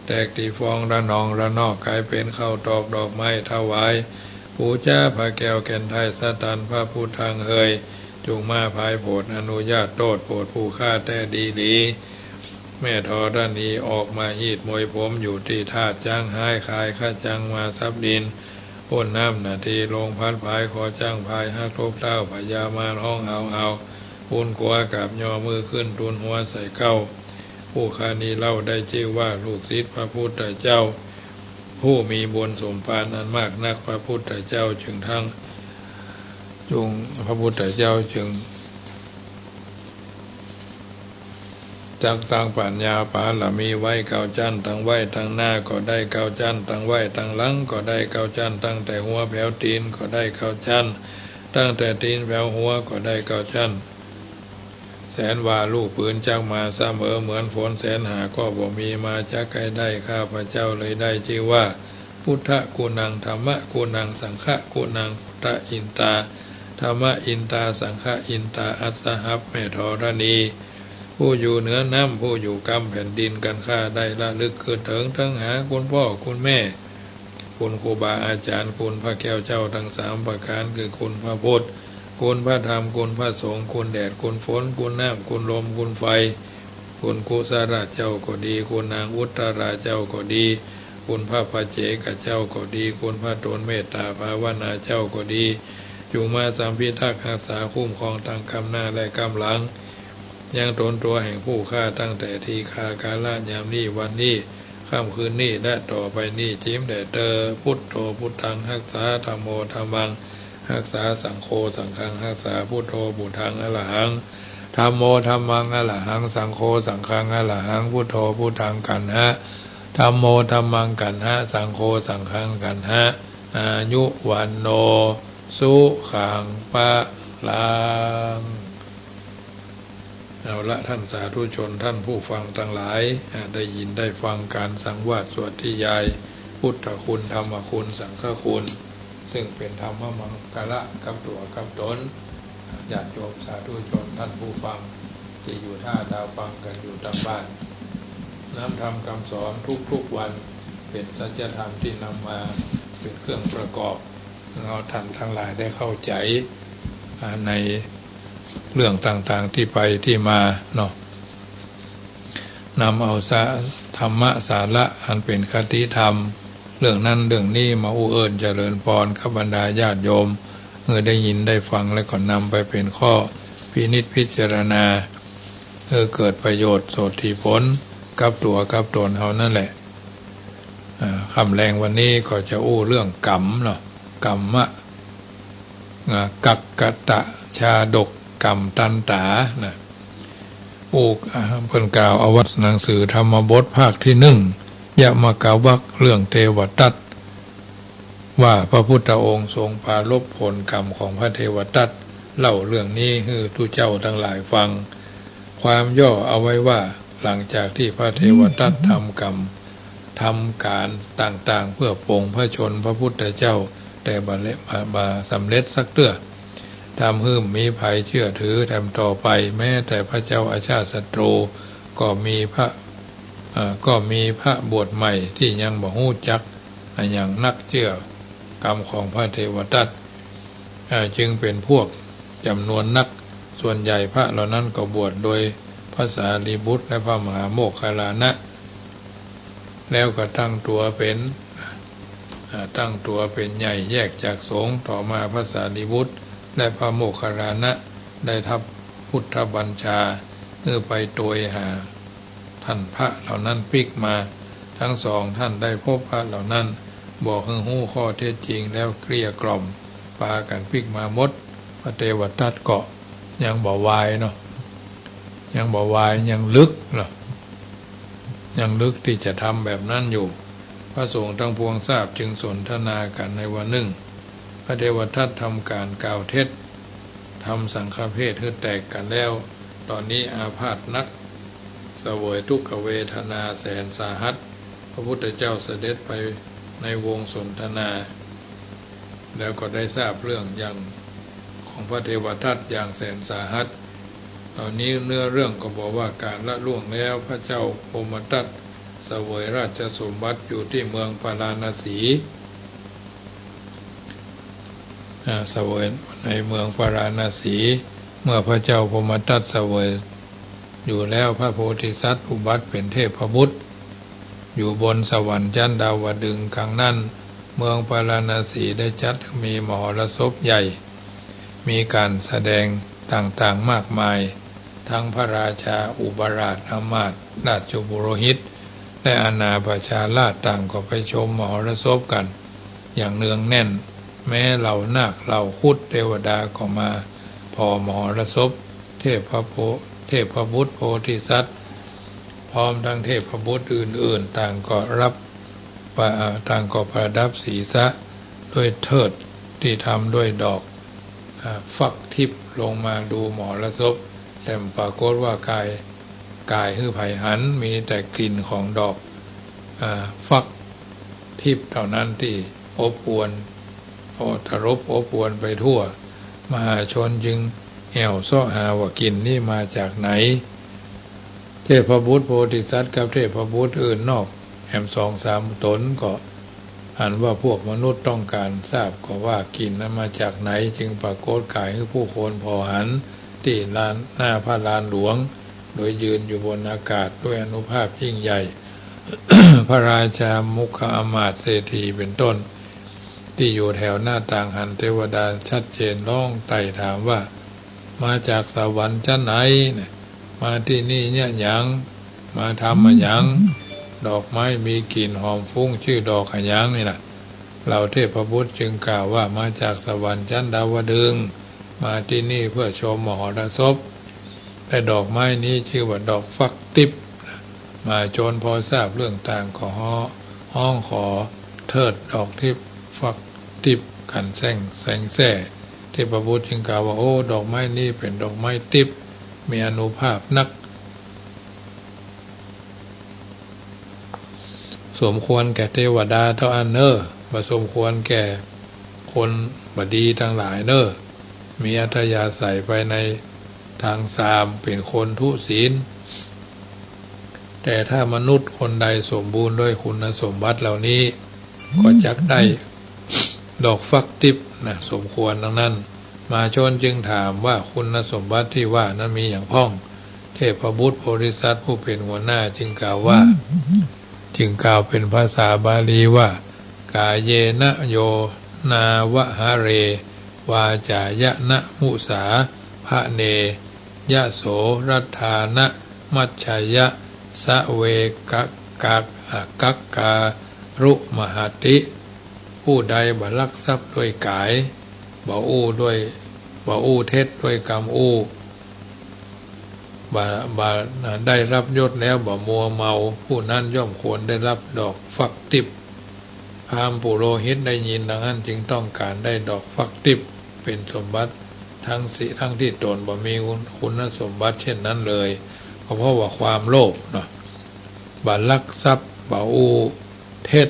แตกตี้ฟองระนองระนอก ก๋ายเป๋นข้าวตอกดอกไม้ถวาย ปู๋จาพระแก้วแก่นไทย สะตันพระพุทธังเฮย จุ่งมาผายโผด อนุญาตโต้ษ โผดผู้ข้าแต๊ดีหลี แม่ธรณีออกมาฮีดมวยผม อยู่ตี้ธาตุจ๊างฮ้าย ขายขะจังมาสับดิน พ่นน้ำนาทีลงพัดผาย ขอจั้งพายฮักทบเท้า พญามารฮ้องเอาเอา ปูนกั๋วกราบย่อมือขึ้น ทูลหัวใส่เกล้า ผู้ข้านี้เล่าได้จื้อว่าลูกศิษย์พระพุทธเจ้า ผู้มีบุญสมภารอันมากนัก พระพุทธเจ้าจึงทั้ง จุ่ง พระพุทธเจ้าจึง จักตั้งปัญญาบารมีไว้เก้าจั้น ตั้งไว้ตังหน้าก็ได้เก้าจั้น ตั้งไว้ตังหลังก็ได้เก้าจั้น ตั้งแต่หัวแผวตี๋นก็ได้เก้าจั้น ตั้งแต่ตี๋นแผวหัวก็ได้เก้าจั้น แสนวาลูกปืนจักมาเสมอ เหมือนฝนแสนหาก็บ่มีมาจักใค่ได้ ข้าพเจ้าเลยได้จื้อว่า พุทธกุณัง ธัมมกุณัง สังฆกุณัง พุทธอินตา ธัมมอินตา สังฆอินตา อัสสหัป แม่ธรณี ผู้อยู่เหนือน้ำ ผู้อยู่กำแผ่นดิน กันข้าได้ระลึกกึ๊ดเถิง ทั้งหาคุณพ่อคุณแม่ คุณครูบาอาจ๋ารย์ คุณพระแก้วเจ้าทั้งสามประก๋าน คือคุณพระพุทธ คุณพระธรรม คุณพระสงฆ์ คุณแดด คุณฝน คุณน้ำ คุณลม คุณไฟ คุณกุศลเจ้าก็ดี คุณนางอุตตราเจ้าก็ดี คุณพระปัจเจกเจ้าก็ดี คุณพระตนเมตตาภาวนาเจ้าก็ดี จุ่งมาสำพิทักษ์ฮักษาคุ้มครองตังก้ำหน้าและก้ำหลัง ยังต๋นตั๋วแห่งผู้ข้าตั้งแต่ทีฆากาละยามนี้วันนี้ ค่ำคืนนี้และต่อไปนี้ จิ๋มแด่เตอ Buddho buddhaṃ ฮักษา Dhammo dhammaṃ ฮักษา Saṅgho saṅghaṃ ฮักษา Buddho buddhaṃ arahaṃ Dhammo dhammaṃ arahaṃ Saṅgho saṅghaṃ arahaṃ Buddho buddhaṃ gaṇhāma Dhammo dhammaṃ gaṇhāma Saṅgho saṅghaṃ gaṇhāma Āyu vaṇṇo sukhaṃ balaṃ เอาละ ท่านสาธุชน ท่านผู้ฟังตังหลาย อ่า ได้ยินได้ฟังก๋านสังวาทสวดทนิยาย พุทธคุณ ธรรมคุณ สังฆคุณ ซึ่งเป๋นธรรมมังคละกับตั๋วกับต๋น ญาติโยมสาธุชน ท่านผู้ฟังตี้อยู่ท่าดาวฟังกั๋นอยู่ตางบ้าน น้ำธรรมกำสอนทุกๆ วัน เป๋นสัจธรรมตี้นำมาเป๋นเครื่องประกอบ เอาท่านตังหลายได้เข้าใจ๋ อ่า ในเรื่องต่างๆ ตี้ไปตี้มาเนาะ นำเอาสา- ธรรมสาระอันเป๋นคติธรรม เรื่องนั้นเรื่องนี้มาอู้เอิ้นเจริญปอนกับบรรดาญาติโยม หื้อได้ยินได้ฟังแล้วก็นำไปเป๋นข้อพินิจพิจารณา หื้อเกิดประโยชน์โสตถีผลกับตั๋วกับต๋นเฮานั่นแหละ อ่า ค่ำแลงวันนี้ก็จะอู้เรื่องกรรมเนาะ กรรมะ อ่า กักกะตะชาดก กรรมตันตานะ อู้ อ่า เปิ้นกล่าวเอาว่าหนังสือธรรมบทภาคตี้หนึ่ง ยมกวรรค เรื่องเทวทัต ว่าพระพุทธองค์ทรงปรารภผลกรรมของพระเทวทัต เล่าเรื่องนี้หื้อตุ๊เจ้าตังหลายฟัง ความย่อเอาไว้ว่า หลังจากตี้พระเทวทัตทำกรรม ทำก๋านต่างๆ เพื่อปลงพระชนม์พระพุทธเจ้า แต่บ่เละ- บ่- บ่สำเร็จสักเตื้อ ทำหื้อบ่มีใผเจื้อถือแถมต่อไป แม้แต่พระเจ้าอาชาติศัตรู ก็มีพระ- อ่า ก็มีพระบวชใหม่ตี้ยังบ่ฮู้จักอะหยังนักเจื้อกรรมของพระเทวทัต อ่า จึงเป๋นพวกจ๋ำนวนนัก ส่วนใหญ่พระเหล่านั้นก็บวชโดยพระสารีบุตรและพระมหาโมคคัลลานะ แล้วก็ตั้งตั๋วเป๋น อ่า ตั้งตั๋วเป๋นใหญ่แยกจากสงฆ์ ต่อมาพระสารีบุตรและพระโมคคัลลานะได้ฮับพุทธบัญชา หื้อไปโตยหา ท่านพระเหล่านั้นปิ๊กมา ทั้งสองท่านได้พบพระเหล่านั้น บอกหื้อฮู้ข้อเท็จจริงแล้วเกลี้ยกล่อม ปากั๋นปิ๊กมาหมด พระเทวทัตก็ยังบ่วายเนาะ ยังบ่วาย ยังลึกเนาะ ยังลึกตี้จะทำแบบนั้นอยู่ พระสงฆ์ตังปวงทราบจึงสนทนากั๋นในวันนึ่ง พระเทวทัตทำก๋านกล่าวเท็จ ทำสังฆเพศหื้อแตกกั๋นแล้ว ต๋อนนี้อาพาธนัก เสวยทุกขเวทนาแสนสาหัส พระพุทธเจ้าเสด็จไปในวงสนทนา แล้วก็ได้ทราบเรื่องอย่างของพระเทวทัตอย่างแสนสาหัส ต๋อนนี้เนื้อเรื่องก็บอกว่าก๋าลล่วงแล้ว พระเจ้าพรหมทัตเสวยราชสมบัติอยู่ตี้เมืองพาราณสี อ่า เสวยในเมืองพาราณสี เมื่อพระเจ้าพรหมทัตเสวยอยู่แล้ว พระโพธิสัตว์อุบัติเป๋นเทพบุตร อยู่บนสวรรค์จั๊นดาวดึงส์ ครั้งนั้น เมืองพาราณสีได้จัดมีมหรสพใหญ่ มีก๋านแสดงต่างๆ มากมาย ทั้งพระราชา อุปราช อำมาตย์ ราชปุโรหิต และอาณาประชาราษฎร์ต่างก็ไปชมมหรสพกั๋นอย่างเนืองแน่น แม้เหล่านาคเหล่าครุฑเทวดาก็มาผ่อมหรสพ เทพโพ- เทพบุตรโพธิสัตว์ พร้อมทั้งเทพบุตรอื่นๆ ต่างก็รับประ- ต่างก็ประดับศีรษะด้วยเทิดตี้ทำด้วยดอก อ่า ฟักทิพย์ลงมาดูมหรสพ แต่ปรากฏว่ากาย- กายหื้อใผหัน มีแต่กลิ่นของดอก อ่า ฟักทิพย์เท่านั้นตี้อบอวล โอทรพอบอวลไปทั่ว มหาชนจึงแอ่วเซาะหาว่ากลิ่นนี้มาจากไหน เทพบุตรโพธิสัตว์กับเทพบุตรอื่นนอกแหมสองสามต๋นก็หันว่าพวกมนุษย์ต้องก๋านทราบก็ว่ากลิ่นนั้นมาจากไหน จึงปรากฏกายหื้อผู้คนผ่อหันตี้ลานหน้าพระลานหลวง โดยยืนอยู่บนอากาศด้วยอานุภาพยิ่งใหญ่ พระราชา มุขอำมาตย์ เศรษฐี เป๋นต้น ตี้อยู่แถวหน้าต่างหันเตวดาชัดเจน ร้องไต่ถามว่า มาจากสวรรค์ชั้นไหนเนี่ย มาตี้นี่เยียะหยัง มาทำอะหยัง ดอกไม้มีกลิ่นหอมฟุ้งชื่อดอกอะหยังนี่นะ เหล่าเทพบุตรจึงกล่าวว่า มาจากสวรรค์ชั้นดาวดึงส์ มาตี้นี่เพื่อชมมหรสพ และดอกไม้นี้ชื่อว่าดอกฟักติ๊บ มหาชนพอทราบเรื่องต่างก็ฮ้องขอเทิดดอกติ๊บฟักติ๊บกั๋นแซ่งแซ่งแซ่ เทพบุตรจึงกล่าวว่า โอ้ ดอกไม้นี้เป๋นดอกไม้ติ๊บ มีอานุภาพนัก สมควรแก่เตวดาเต้าอั้นเน่อ บ่สมควรแก่คนบ่ดีตังหลายเน่อ มีอัธยาศัยไปในตางสาม เป๋นคนทุศีล แต่ถ้ามนุษย์คนใดสมบูรณ์ด้วยคุณสมบัติเหล่านี้ ก็จักได้ดอกฟักติ๊บนะ สมควรดังนั้น มหาชนจึงถามว่า คุณสมบัติที่ว่านั้นมีหยังพ่อง เทพบุตรโพธิสัตว์ผู้เป๋นหัวหน้าจึงกล่าวว่า จึงกล่าวเป๋นภาษาบาลีว่า กาเยนะโยนาวหะเร วาจายะนะมุสาพะเน ยะโสรัฏฐานะมัชชยะ สะเวกักกัก อะกักการุมหติ ผู้ใดบ่ลักทรัพย์ด้วยก๋าย บ่อู้ด้วย บ่อู้เท็จด้วยกำอู้ บ่ บ่ ได้รับยศแล้วบ่มัวเมา ผู้นั้นย่อมควรได้รับดอกฟักติ๊บ พราหมณ์ปุโรหิตได้ยินดังนั้นจึงต้องการได้ดอกฟักติ๊บเป๋นสมบัติ ทั้งสิ ทั้งที่ตนบ่มีคุณสมบัติเช่นนั้นเลย ก็เพราะว่าความโลภเนาะ บ่ลักทรัพย์ บ่อู้เท็จ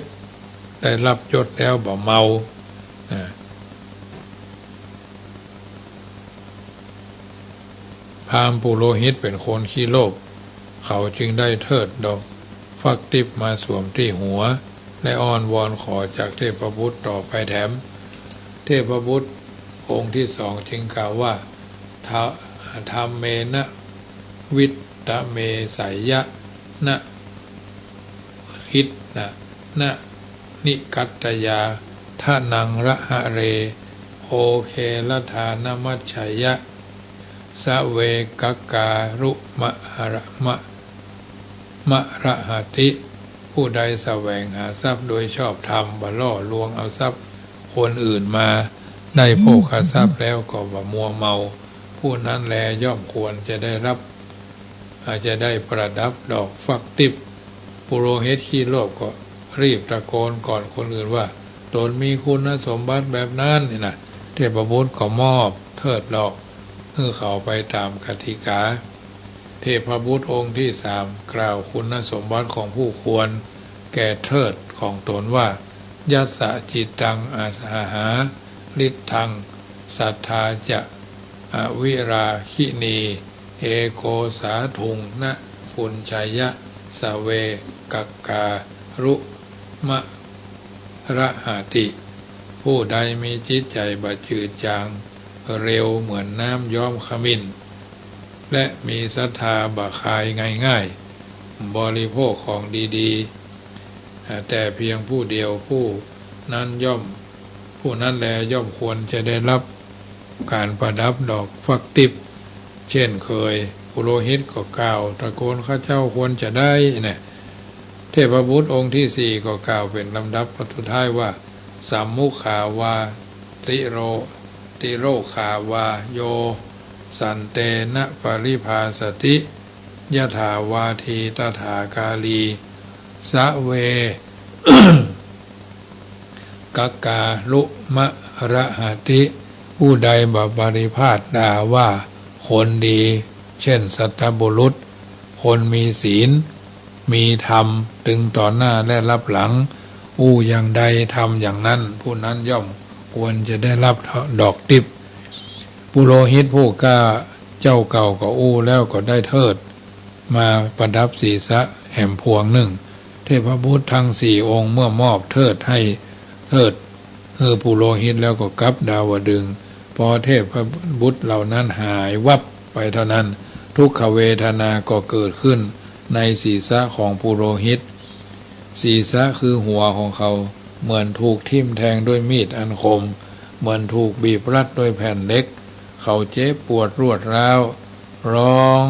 ได้รับยศแล้วบ่เมา นะ พราหมณ์ปุโรหิตเป๋นคนขี้โลภ เขาจึงได้เทิดดอกฟักติ๊บมาสวมตี้หัว และอ้อนวอนขอจากเทพบุตรต่อไปแถม เทพบุตรองค์ที่สองจึงกล่าวว่า ทะ ธัมเมนะวิตตะเมสัยยะนะ คิดนะ นะ นิกัตตยา ทะนังระหะเร โอเครัฏฐานะมัชชยะ สะเวกักการุมะหะระมะ มะระหะติ ผู้ใดแสวงหาทรัพย์โดยชอบธรรม บ่ล่อลวงเอาทรัพย์คนอื่นมา ได้โภคทรัพย์แล้วก็บ่มัวเมา ผู้นั้นแลย่อมควรจะได้รับ อาจจะได้ประดับดอกฟักติ๊บ ปุโรหิตขี้โลภก็รีบตะโกนก่อนคนอื่นว่า ตนมีคุณสมบัติแบบนั้นนี่นะ เทพบุตรก็มอบเทิดดอกหื้อเขาไปต๋ามกติกา เทพบุตรองค์ที่สามกล่าวคุณสมบัติของผู้ควรแก่เทิดของตนว่า ยัสสะจิตตังอาสาหา ฤทธังสัทธาจะ อวิราคินี เอโกสาทุง นะ ปุญชยะ สะเวกักการุมะระหะติ ผู้ใดมีจิตใจ๋บ่จืดจางเร็วเหมือนน้ำย้อมขมิ้น และมีศรัทธาบ่คายง่ายๆ บริโภคของดีๆ แต่เพียงผู้เดียว ผู้นั้นย่อม ผู้นั้นแลย่อมควรจะได้รับก๋านประดับดอกฟักติ๊บ เช่นเคย ปุโรหิตก็กล่าวตะโกน ข้าเจ้าควรจะได้นะ เทพบุตรองค์ที่สี่ก็กล่าวเป๋นลำดับสุดท้ายว่า สัมมุขาวา ติโร ติโรขาวา โย สันเตนะปริภาสติ ยถาวาทีตถากาลี สะเว กักกาลุมะระหะติ ผู้ใดบ่ปริภาสด่าว่าคนดี เช่นสัตบุรุษ คนมีศีล มีธรรม ตึงต่อหน้าและลับหลัง อู้อย่างใดทำอย่างนั้น ผู้นั้นย่อมควรจะได้รับดอกติ๊บ ปุโรหิตผู้กล้าเจ้าเก่าก็อู้แล้วก็ได้เทิดมาประดับศีรษะแหมพวงหนึ่ง เทพบุตรทั้งสี่องค์เมื่อมอบเทิดให้ เทิดหื้อปุโรหิตแล้วก็กลับดาวดึงส์ พอเทพบุตรเหล่านั้นหายวับไปเท่านั้น ทุกขเวทนาก็เกิดขึ้นในศีรษะของปุโรหิต ศีรษะคือหัวของเขา เหมือนถูกทิ่มแทงด้วยมีดอันคม เหมือนถูกบีบรัดด้วยแผ่นเหล็ก เขาเจ็บปวดรวดร้าว ร้อง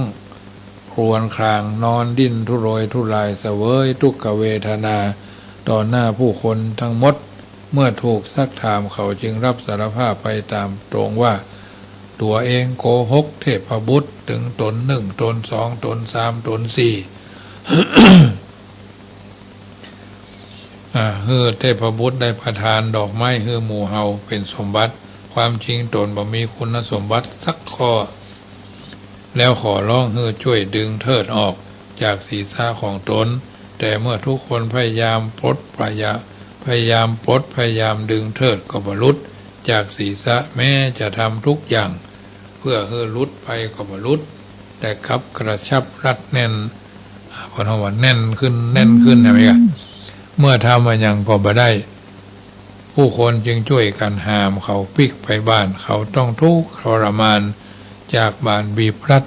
ครวญคราง นอนดิ้นทุรนทุราย เสวยทุกขเวทนา ต่อหน้าผู้คนทั้งหมด เมื่อถูกซักถาม เขาจึงรับสารภาพไปตามตรงว่า ตั๋วเองโกหกเทพบุตร ตึงต๋นนึ่ง ต๋นสอง ต๋นสาม ต๋นสี่ อ่า หื้อเทพบุตรได้ประทานดอกไม้หื้อหมู่เฮาเป๋นสมบัติ ความจริงต๋นบ่มีคุณสมบัติสักข้อ แล้วขอร้องหื้อจ้วยดึงเถิดออกจากศีรษะของต๋น แต่เมื่อทุกคนพยายามปลด พยา- พยายามปลด พยายามดึงเถิดก็บ่หลุดจากศีรษะ แม้จะทำทุกอย่างเพื่อหื้อหลุดไปก็บ่หลุด แต่กลับกระชับรัดแน่น อ่า เปิ้นฮ้องว่าแน่นขึ้น แน่นขึ้น ใจ้ไหมกะ เมื่อทำอะหยังก็บ่ได้ ผู้คนจึงจ้วยกั๋นห้ามเขาปิ๊กไปบ้าน เขาต้องทุกข์ทรมานจากบาดบีบรัด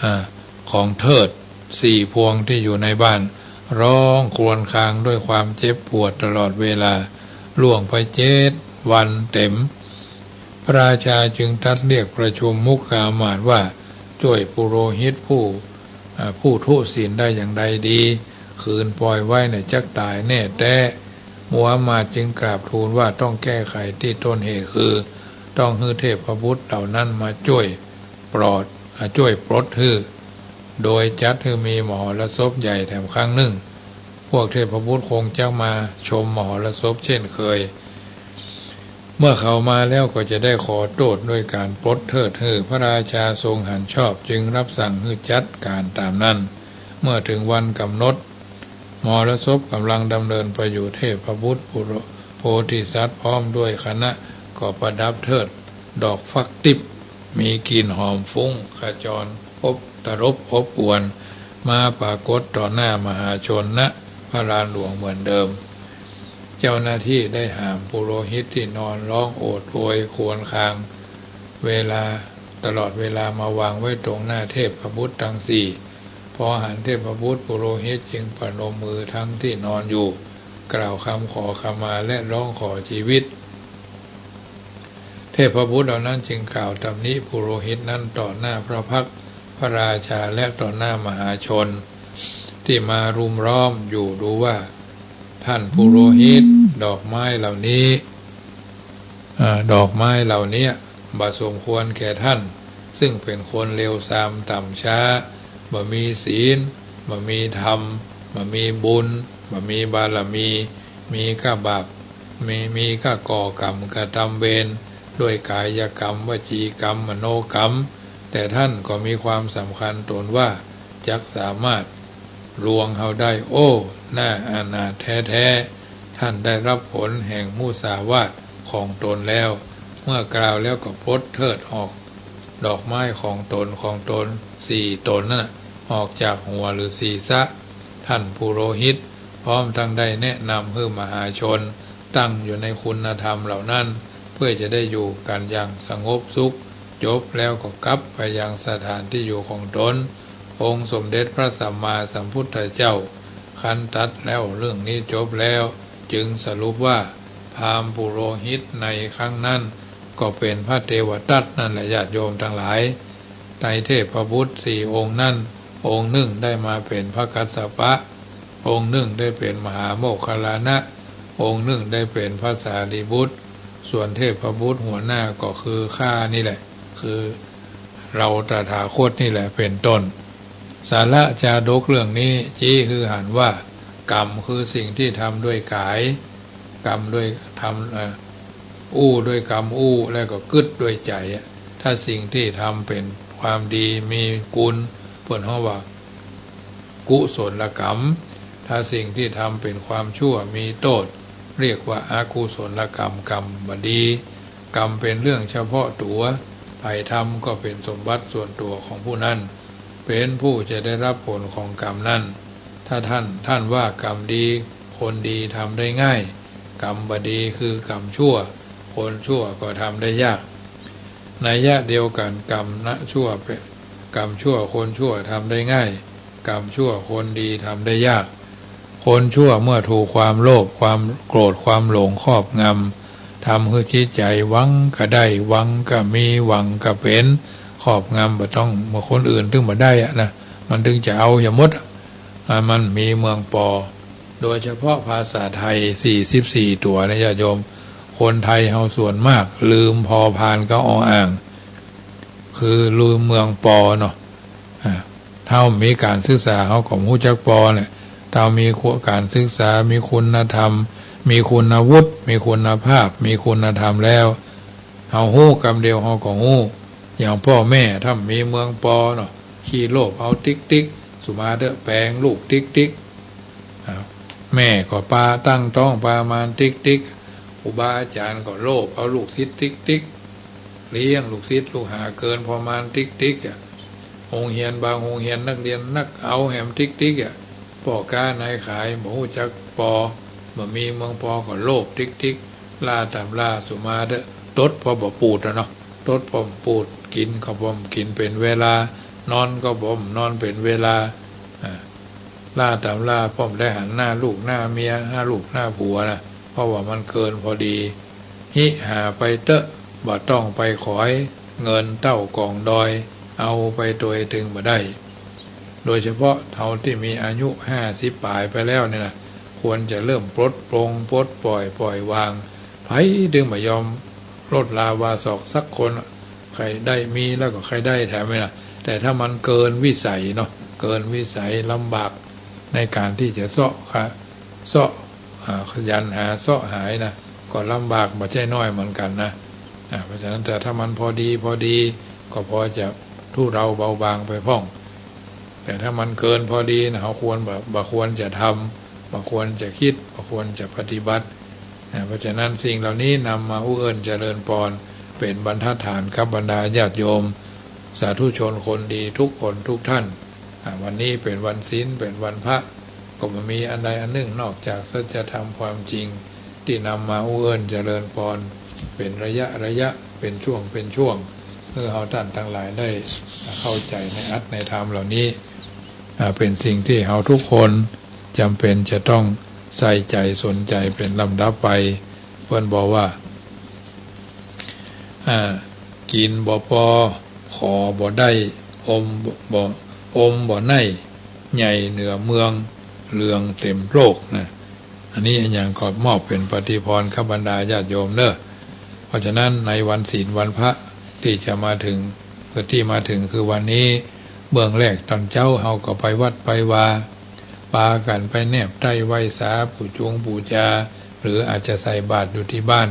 อ่า ของเถิดสี่พวงที่อยู่ในบ้าน ร้องครวญครางด้วยความเจ็บปวดตลอดเวลา ล่วงไปเจ็ดวันเต็ม พระราชาจึงตรัสเรียกประชุมมุขอามาตย์ว่า จ้วยปุโรหิตผู้ อ่า ผู้ทุศีลได้อย่างใดดี ขืนปล่อยไว้เนี่ยจักต๋ายแน่แต๊ มุขอามาตย์จึงกราบทูลว่า ต้องแก้ไขตี้ต้นเหตุ คือต้องหื้อเทพบุตรเหล่านั้นมาจ้วยปลด อ่า จ้วยปลดหื้อ โดยจัดหื้อมีมหรสพใหญ่แถมครั้งนึ่ง พวกเทพบุตรคงจักมาชมมหรสพเช่นเคย เมื่อเขามาแล้วก็จะได้ขอโต้ษด้วยก๋านปลดเถิดหื้อ พระราชาทรงหันชอบ จึงรับสั่งหื้อจัดก๋านต๋ามนั้น เมื่อเถิงวันกำหนด มหรสพก๋ำลังดำเนินไปอยู่ เทพบุตรปุโร- โพธิสัตว์พร้อมด้วยคณะก็ประดับเถิดดอกฟักติ๊บ มีกลิ่นหอมฟุ้งขจร อบตรบอบอวล มาปรากฏต่อหน้ามหาชน ณ พระลานหลวงเหมือนเดิม เจ้าหน้าตี้ได้หามปุโรหิตตี้นอนร้องโอดโอยครวญคราง เวลา ตลอดเวลามาวางไว้ตรงหน้าเทพบุตรตังสี่ พอหันเทพบุตรปุโรหิตจึงประนมมือทั้งตี้นอนอยู่ กล่าวคำขอขมาและร้องขอจีวิต เทพบุตรเหล่านั้นจึงกล่าวตำหนิปุโรหิตนั้นต่อหน้าพระพักตร์พระราชาและต่อหน้ามหาชนตี้มารุมล้อมอยู่ ดูว่า ท่านปุโรหิต ดอกไม้เหล่านี้ อ่า ดอกไม้เหล่านี้บ่สมควรแก่ท่าน ซึ่งเป๋นคนเลวทรามต่ำช้า บ่มีศีล บ่มีธรรม บ่มีบุญ บ่มีบารมี มีก้าบาป มี- มีก้าก่อกรรมกระทำเวร ด้วยกายกรรม วจีกรรม มโนกรรม แต่ท่านก็มีความสำคัญตนว่า จักสามารถลวงเฮาได้ โอ้ น่าอนาถแท้ๆ ท่านได้รับผลแห่งมุสาวาทของตนแล้ว เมื่อกล่าวแล้วก็ปลดเถิดออกดอกไม้ของตน ของตนสี่ตนนั้นน่ะ ออกจากหัวหรือศีรษะท่านปุโรหิต พร้อมทั้งได้แนะนำหื้อมหาชนตั้งอยู่ในคุณธรรมเหล่านั้น เพื่อจะได้อยู่กั๋นอย่างสงบสุข จบแล้วก็กลับไปยังสถานที่อยู่ของตน องค์สมเด็จพระสัมมาสัมพุทธเจ้า ครั้นตรัสแล้วเรื่องนี้จบแล้ว จึงสรุปว่า พราหมณ์ปุโรหิตในครั้งนั้นก็เป๋นพระเทวทัตนั่นแหละ ญาติโยมตังหลาย ในเทพบุตรสี่องค์นั้น องค์นึ่งได้มาเป๋นพระกัสสปะ องค์นึ่งได้เป๋นมหาโมคคัลลานะ องค์นึ่งได้เป๋นพระสารีบุตร ส่วนเทพบุตรหัวหน้าก็คือข้านี่แหละ คือเราตถาคตนี่แหละเป๋นต้น สาระจาดกเรื่องนี้ จี๊หื้อหันว่า กรรมคือสิ่งที่ทำด้วยก๋าย กรรมด้วยทำ เอ่อ อู้ด้วยกำอู้ และก็กึ๊ดด้วยใจ๋อะ ถ้าสิ่งที่ทำเป๋นความดีมีคุณ เปิ้นฮ้องว่า กุศลกรรม ถ้าสิ่งที่ทำเป๋นความชั่วมีโต้ษ เรียกว่าอกุศลกรรม กรรมบ่ดี กรรมเป๋นเรื่องเฉพาะตั๋ว ใผทำก็เป๋นสมบัติส่วนตั๋วของผู้นั้น เป๋นผู้จะได้รับผลของกรรมนั้น ถ้าท่าน ท่านว่ากรรมดี คนดีทำได้ง่าย กรรมบ่ดีคือกรรมชั่ว คนชั่วก็ทำได้ยาก นัยยะเดียวกั๋น กรรมนะชั่วเป๋น กรรมชั่วคนชั่วทำได้ง่าย กรรมชั่วคนดีทำได้ยาก คนชั่วเมื่อถูกความโลภ ความโกรธ ความหลงครอบงำ ทำหื้อจิตใจ๋หวังกะได้ หวังกะมี หวังกะเป๋น ครอบงำบ่ต้อง เมื่อคนอื่นตึงบ่ได้อะนะ มันตึงจะเอาเหียหมดอะ อ่า มันมีเมืองปอ โดยเฉพาะภาษาไทย สี่สิบสี่ ตั๋วนะญาติโยม คนไทยเฮาส่วนมากลืม พ.พาน กับ อ.อ่าง คือลืมเมืองปอเนาะ อ่า เฮามีก๋านศึกษาเฮาก็ฮู้จักปอแหละ เฮามีก๋านศึกษา มีคุณธรรม มีคุณวุฒิ มีคุณภาพ มีคุณธรรมแล้ว เฮาฮู้กำเดียวเฮาก็ฮู้ อย่างป้อแม่ถ้ามีเมืองปอเนาะ ขี้โลภเอาติ๊กติ๊ก สุมาเต๊อะ แป๋งลูกติ๊กติ๊ก อ่า แม่ก็ปาตั้งต๊องปามานติ๊กติ๊ก ครูบาอาจ๋ารย์ก็โลภเอาลูกศิษย์ติ๊กติ๊ก เลี้ยงลูกศิษย์ลูกหาเกินปอมานติ๊กติ๊กอะ โฮงเฮียนบางโฮงเฮียนนักเฮียนนักเอาแหมติ๊กติ๊กอะ ป้อก๊านายขายบ่ฮู้จักปอ บ่มีเมืองปอก็โลภติ๊กติ๊ก ล่าต๋ำราสุมาเต๊อะ ตดปอบ่ปูดอะเนาะ ตดปอบ่ปูด กิ๋นก็ปอบ่กิ๋นเป๋นเวลา นอนก็ปอบ่นอนเป๋นเวลา อ่า ล่าต๋ำราปอบ่ได้หันหน้าลูกหน้าเมีย หน้าลูกหน้าผัวนะ เพราะว่ามันเกินพอดี หิหาไปเต๊อะ บ่ต้องไปขอย เงินเต้ากองดอย เอาไปตวยตึงบ่ได้ โดยเฉพาะเฮาตี้มีอายุห้าสิบป๋ายไปแล้วเนี่ยนะ ควรจะเริ่มปลดปลง ปลดปล่อย ปล่อยวาง ใผตึงบ่ยอมลดลาวาศอกสักคน ใค่ได้มีแล้วก็ใค่ได้แถมไว้นะ แต่ถ้ามันเกินวิสัยเนาะ เกินวิสัยลำบากในก๋านตี้จะเซาะหา เซาะ อ่า ขยันหาเซาะหายนะ ก็ลำบากบ่ใจ้น้อยเหมือนกั๋นนะ อ่า เพราะฉะนั้นแต่ถ้ามันพอดี พอดี ก็พอจะทุเลาเบาบางไปพ่อง แต่ถ้ามันเกินพอดีนะ เฮาควรบ่ บ่ควรจะทำ บ่ควรจะกึ๊ด บ่ควรจะปฏิบัติ อ่า เพราะฉะนั้นสิ่งเหล่านี้นำมาอู้เอิ้นเจริญปอน เป๋นบรรทัดฐานกับบรรดาญาติโยม สาธุชนคนดีทุกคนทุกท่าน อ่า วันนี้เป๋นวันศีล เป๋นวันพระ ก็บ่มีอันใดอันนึ่งนอกจากสัจธรรมความจริง ตี้นำมาอู้เอิ้นเจริญปอน เป๋นระยะระยะ เป๋นช่วงเป๋นช่วง เพื่อเฮาต้านตังหลายได้เข้าใจ๋ในอัตถในธรรมเหล่านี้ อ่า เป๋นสิ่งตี้เฮาทุกคนจ๋ำเป๋นจะต้องใส่ใจ๋สนใจ๋เป๋นลำดับไป เปิ้นบอกว่า อ่า กิ๋นบ่ปอ ขอบ่ได้ อมบ่ อมบ่ได้ ใหญ่เหนือเมือง เหลืองเต๋มโลกนะ อันนี้อะหยังก็มอบเป๋นปฏิภาณกับบรรดาญาติโยมเน่อ เพราะฉะนั้นในวันศีลวันพระตี้จะมาเถิง ตี้มาเถิงคือวันนี้ เบื้องแรกต๋อนเจ๊าเฮาก็ไปวัดไปวา ปากั๋นไปแนบไต้ไหว้สา ปู๋จุงปู๋จา หรืออาจจะใส่บาตรอยู่ตี้บ้าน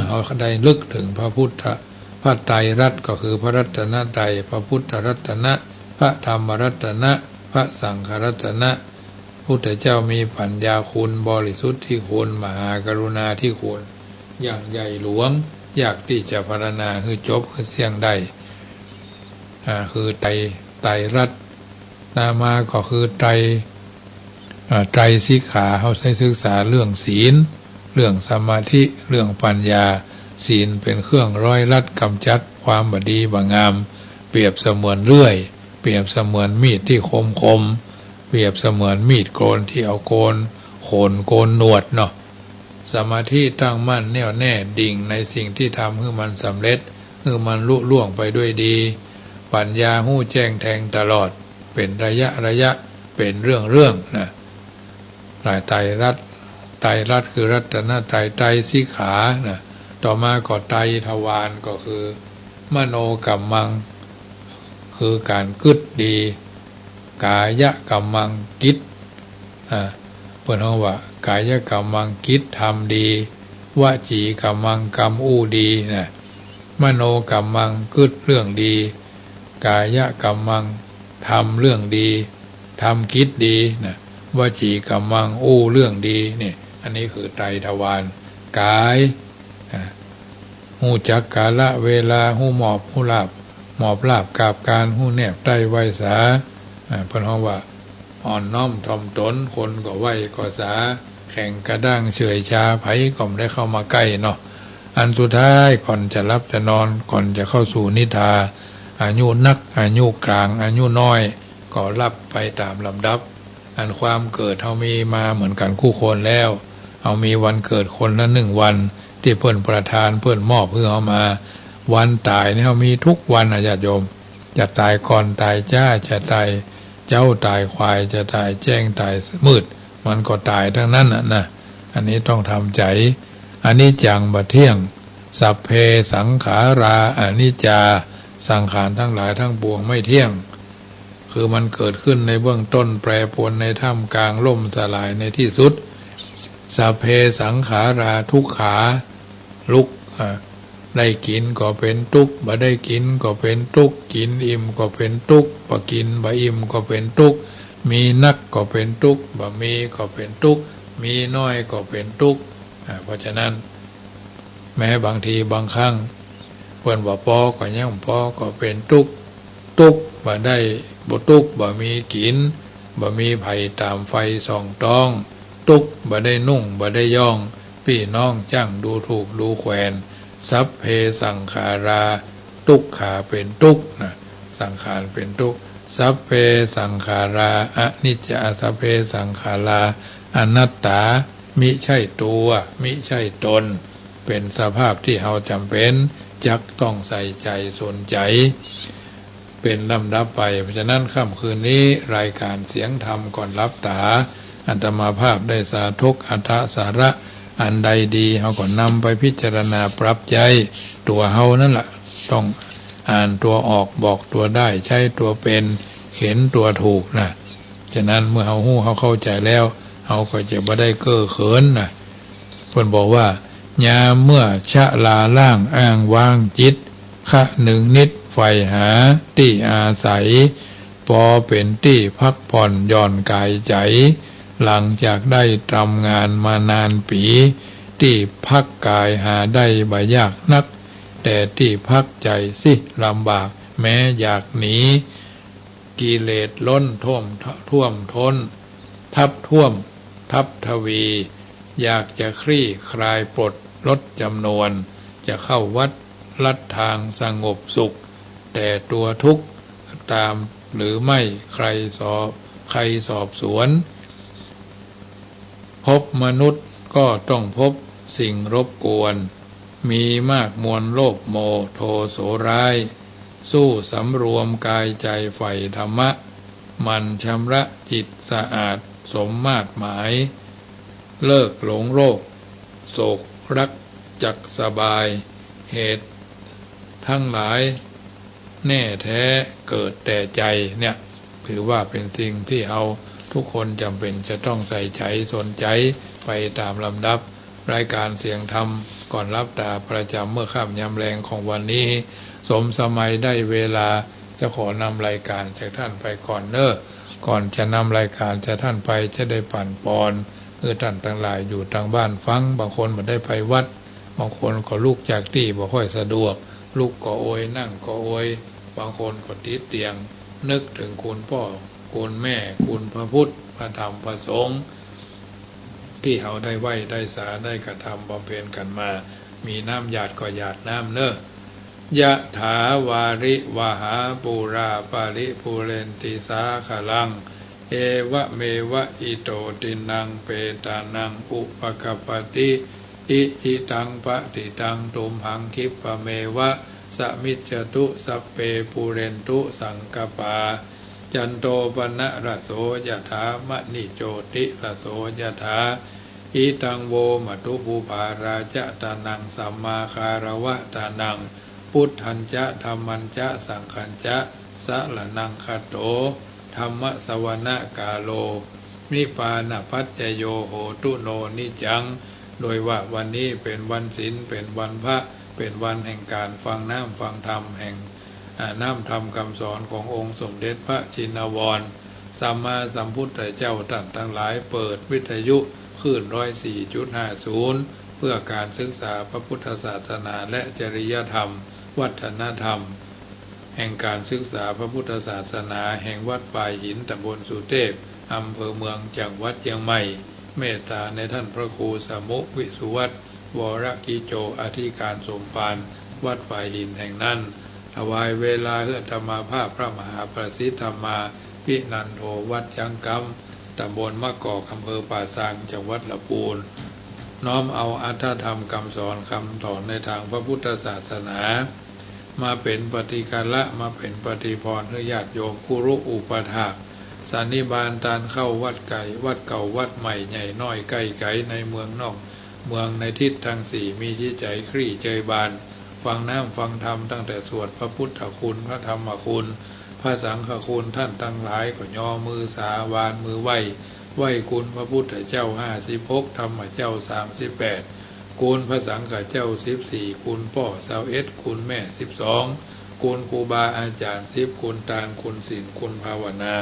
เฮาได้ระลึกเถิงพระพุทธ พระไตรรัตน์ ก็คือพระรัตนตรัย พระพุทธรัตนะ พระธรรมรัตนะ พระสังฆรัตนะ พุทธเจ้ามีปัญญาคุณ บริสุทธิคุณ มหากรุณาธิคุณ อย่างใหญ่หลวง ยากตี้จะพรรณนาหื้อจบหื้อเสี้ยงได้ อ่า คือไตร ไตรรัตน์ ต่อมาก็คือไตร อ่า ไตรสิกขา เฮาได้ศึกษาเรื่องศีล เรื่องสมาธิ เรื่องปัญญา ศีลเป๋นเครื่องร้อยลัดกำจัดความบ่ดีบ่งาม เปรียบเสมือนเลื่อย เปรียบเสมือนมีดตี้คมๆ เปรียบเสมือนมีดโกนตี้เอาโกน ขนโกนหนวดเนาะ สมาธิตั้งมั่นแน่วแน่ ดิ่งในสิ่งตี้ทำหื้อมันสำเร็จ หื้อมันลุล่วงไปด้วยดี ปัญญาฮู้แจ้งแทงตลอด เป๋นระยะระยะ เป๋นเรื่องๆ นะ ไตร ไตรรัตน์ ไตรรัตน์คือรัตนตรัย ไตรสิกขา นะ ต่อมาก็ไตรทวาร ก็คือมโนกัมมัง คือก๋านกึ๊ดดี กายกัมมัง กิจ อ่า เปิ้นฮ้องว่า กายกัมมัง กิจทำดี วจีกัมมัง กำอู้ดีนะ มโนกัมมัง กึ๊ดเรื่องดี กายกัมมัง ทำเรื่องดี ทำกิจดีนะ วจีกัมมัง อู้เรื่องดี นี่ อันนี้คือไตรทวาร กาย อ่า ฮู้จักกาละเวลา ฮู้มอบ ฮู้ลาภ มอบลาภกาบกาน ฮู้แนบไต้ไหว้สา อ่า เปิ้นฮ้องว่า อ่อนน้อมถ่อมตน คนก็ไหว้ก็สา แข็งกระด้างเฉื่อยชา ใผก็บ่ได้เข้ามาใก้เนาะ อันสุดท้ายก่อนจะหลับจะนอน ก่อนจะเข้าสู่นิทรา อายุนัก อายุกลาง อายุน้อย ก็หลับไปต๋ามลำดับ อันความเกิดเฮามีมาเหมือนกั๋นกู้คนแล้ว เฮามีวันเกิดคนละนึ่งวัน ตี้เปิ้นประทาน เปิ้นมอบหื้อเฮามา วันต๋ายนี่เฮามีกู้วันนะญาติโยม จะต๋ายก่อนต๋ายจ๊า จะต๋ายเจ๊าต๋ายขวาย จะต๋ายแจ้งต๋ายมืด มันก็ต๋ายตังนั้นน่ะนะ อันนี้ต้องทำใจ๋ อนิจจังบ่เตี้ยง สัพเพสังขาราอนิจจา สังขารตังหลายตังปวงไม่เตี้ยง คือมันเกิดขึ้นในเบื้องต้น แปรปรวนในท่ามกลาง ล่มสลายในตี้สุด สัพเพสังขาราทุกขา ลุก อ่า ได้กิ๋นก็เป๋นตุ๊กข์ บ่ได้กิ๋นก็เป๋นตุ๊กข์ กิ๋นอิ่มก็เป๋นตุ๊กข์ บ่กิ๋นบ่อิ่มก็เป๋นตุ๊กข์ มีนักก็เป๋นตุ๊กข์ บ่มีก็เป๋นตุ๊กข์ มีน้อยก็เป๋นตุ๊กข์ อ่า เพราะฉะนั้น แม้บางทีบางครั้ง เปิ้นว่าปอก็ยังปอก็เป๋นตุ๊กข์ ตุ๊กข์บ่ได้ บ่ตุ๊กข์บ่มีกิ๋น บ่มีใผต๋ามใฝ่ส่องต๊อง ตุ๊กข์บ่ได้นุ่งบ่ได้ย้อง ปี้น้องจ้างดูถูกดูแขวน สัพเพสังขารา ตุ๊กขาเป๋นตุ๊กข์นะ สังขารเป๋นตุ๊กข์ สัพเพสังขาราอนิจจา สัพเพสังขาราอนัตตา มิใจ้ตั๋ว มิใจ้ต๋น เป๋นสภาพตี้เฮาจ๋ำเป๋น จักต้องใส่ใจ๋สนใจ๋ เป๋นลำดับไป เพราะฉะนั้นค่ำคืนนี้รายการเสียงธรรมก่อนหลับต๋า อาตมาภาพได้สาธกอรรถสาระอันใดดี เฮาก็นำไปพิจารณาปรับใจ๊ตั๋วเฮานั่นแหละ ต้องอ่านตั๋วออก บอกตั๋วได้ ใจ๊ตั๋วเป๋น เข็นตั๋วถูกนะ ฉะนั้นเมื่อเฮาฮู้เฮาเข้าใจ๋แล้ว เฮาก็จะบ่ได้เก้อเขินนะ เปิ้นบอกว่า ยามเมื่อชะลาล่างอ้างว้างจิต คะนึงนิดใฝ่หาตี้อาศัย ปอเป๋นตี้พักผ่อนหย่อนกายใจ๋ หลังจากได้ตำงานมานานปี๋ ตี้พักกายหาได้บ่ยากนัก แต่ตี้พักใจ๋สิลำบากแม้อยากหนี กิเลสล้นท่วม ท่วมท้น ทับถ้วม ทับทวี อยากจะคลี่คลายปลดลดจ๋ำนวน จะเข้าวัดลัดทางสงบสุข แต่ตั๋วทุกข์ต๋ามหรือไม่ ใครสอบ ใครสอบสวน พบมนุษย์ก็ต้องพบสิ่งรบกวน มีมากมวลโลภโมโทโสร้าย สู้สำรวมกายใจ๋ใฝ่ธรรมะ หมั่นชำระจิตสะอาดสมมาตรหมาย เลิกหลงโรคโศกรักจักสบาย เหตุทั้งหลายแน่แท้เกิดแต่ใจ๋ เนี่ย ถือว่าเป๋นสิ่งตี้เฮาทุกคนจ๋ำเป๋นจะต้องใส่ใจ๋สนใจ๋ไปต๋ามลำดับ รายการเสียงธรรมก่อนหลับต๋าประจ๋ำเมื่อค่ำยามแลงของวันนี้ สมสมัยได้เวลา จะขอนำรายการจากต้านไปก่อนเน่อ ก่อนจะนำรายการจากต้านไป จะได้ปั่นปอนหื้อต้านตังหลายอยู่ตางบ้านฟัง บางคนบ่ได้ไปวัด บางคนก็ลุกจากตี้บ่ค่อยสะดวก ลุกก็โอย นั่งก็โอย บางคนก็ติดเตียง นึกเถิงคุณป้อ คุณแม่ คุณพระพุทธ พระธรรม พระสงฆ์ ตี้เฮาได้ไหว้ได้สาได้กระทำบำเพ็ญกั๋นมา มีน้ำหยาดก็หยาดน้ำเน่อ ยะถาวาริวหาปูราปะริปูเรนติสาคะลัง เอวะเมวะอิโตตินังเปตานังอุปะกัปปะติ อิจิตังปะติตังตุมหังคิปปะเมวะสะมิจจตุ สัพเพปูเรนตุสังกัปปา จันโตปะนะระโสยะถา มะนิโจติระโสยะถา อิตังโวมะตุปูปาราจะตานัง สัมมาคารวะตานัง พุทธัญจะธัมมัญจะสังฆัญจะ สะระณังคัตโต ธัมมะสะวะนะกาโล นิพพานะปัจจโย โหตุโน นิจจัง โดยว่าวันนี้เป๋นวันศีล เป๋นวันพระ เป๋นวันแห่งก๋านฟังน้ำฟังธรรม แห่ง อ่า น้ำธรรมกำสอนขององค์สมเด็จพระชินวรสัมมาสัมพุทธเจ้า ต้านตังหลายเปิดวิทยุคลื่นร้อยสี่จุดห้าศูนย์ เพื่อก๋านศึกษาพระพุทธศาสนาและจริยธรรม วัฒนธรรม แห่งก๋านศึกษาพระพุทธศาสนา แห่งวัดฝายหิน ตำบลสุเทพ อำเภอเมือง จังหวัดเจียงใหม่ เมตตาในต้านพระครูสมุห์ วิสุวัฒน์ วรกิจโจ อธิการสมภารวัดฝายหินแห่งนั้น ถวายเวลาหื้ออาตมาภาพพระมหาประสิทธิ์ธรรมาภินันโท วัดจ๊างกำ ตำบลมะกอก อำเภอป่าซาง จังหวัดลำปูน น้อมเอาอรรถธรรมกำสอนกำสอนในตางพระพุทธศาสนา มาเป๋นปฏิฆาระ มาเป๋นปฏิภรณ์หื้อญาติโยม คุรุอุปัฏฐาก สันนิบาตตานเข้าวัดไก๋ วัดเก่าวัดใหม่ ใหญ่น้อยใก้ไก๋ ในเมืองนอกเมือง ในทิศตังสี่ มีจิตใจ๋คลี่เจิยบาน ฟังน้ำฟังธรรม ตั้งแต่สวดพระพุทธคุณ พระธรรมคุณ พระสังฆคุณ ต้านตังหลายก็ยอมือสา วานมือไหว้ ไหว้คุณพระพุทธเจ้าห้าสิบหก ธรรมเจ้าสามสิบแปด คุณพระสังฆเจ้าสิบสี่ คุณป้อซาวเอ็ด คุณแม่สิบสอง คุณครูบาอาจ๋ารย์สิบ คุณตาน คุณศีล คุณภาวนา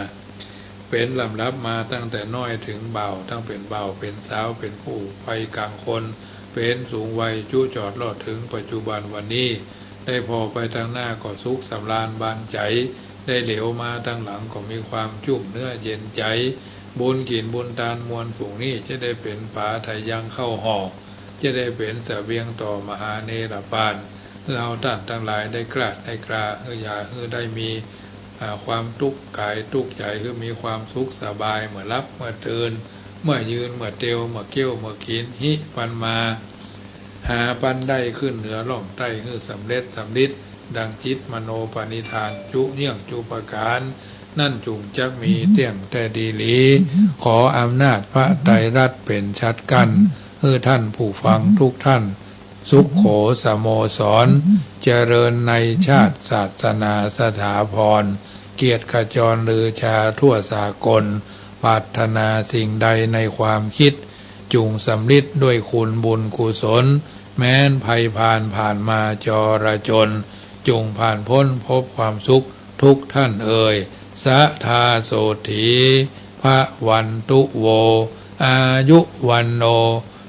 เป๋นลำดับมาตั้งแต่น้อยเถิงบ่าว ตั้งเป๋นบ่าวเป๋นสาว เป๋นผู้วัยก๋างคน เป๋นสูงวัย จุจอดลอดเถิงปัจจุบันวันนี้ ได้ผ่อไปตางหน้าก็สุขสำราญบานใจ๋ ได้เหลียวมาตางหลังก็มีความจุ่มเนื้อเย็นใจ๋ บุญกิ๋นบุญตานมวลฝูงนี้ จะได้เป๋นป๋าไถยังข้าวห่อ จะได้เป๋นเสบียงต่อมหาเนรปาน หื้อเฮาต้านตังหลายได้กล้าได้กล้า หื้ออย่าหื้อได้มี อ่า ความตุ๊กกายตุ๊กใจ๋ หื้อมีความสุขสบาย เมื่อหลับเมื่อตื่น เมื่อยืนเมื่อเตียว เมื่อเคี้ยวเมื่อกิ๋น หิปันมา หาปันได้ขึ้นเหนือล่องใต้ หื้อสำเร็จสำริดดังจิตมโนปณิธาน จุเยื่องจุประก๋าน นั้นจุ่งจักมีเตี้ยงแต๊ดีหลี ขออำนาจพระไตรรัตน์เป๋นฉัตรกั้น หื้อต้านผู้ฟังทุกต้าน สุขโขสโมสร เจริญในชาติศาสนาสถาพร เกียรติขจรลือชาทั่วสากล ปรารถนาสิ่งใดในความคิด จุ่งสำริดด้วยคุณบุญกุศล แม้นภัยพาลผ่านมาจรจน จุ่งผ่านป๊นพบความสุขทุกต้านเอย สะทาโสตถี พะวันตุโว อายุวัณโณ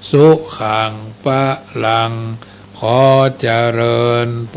สุขัง พะลัง ขอเจริญป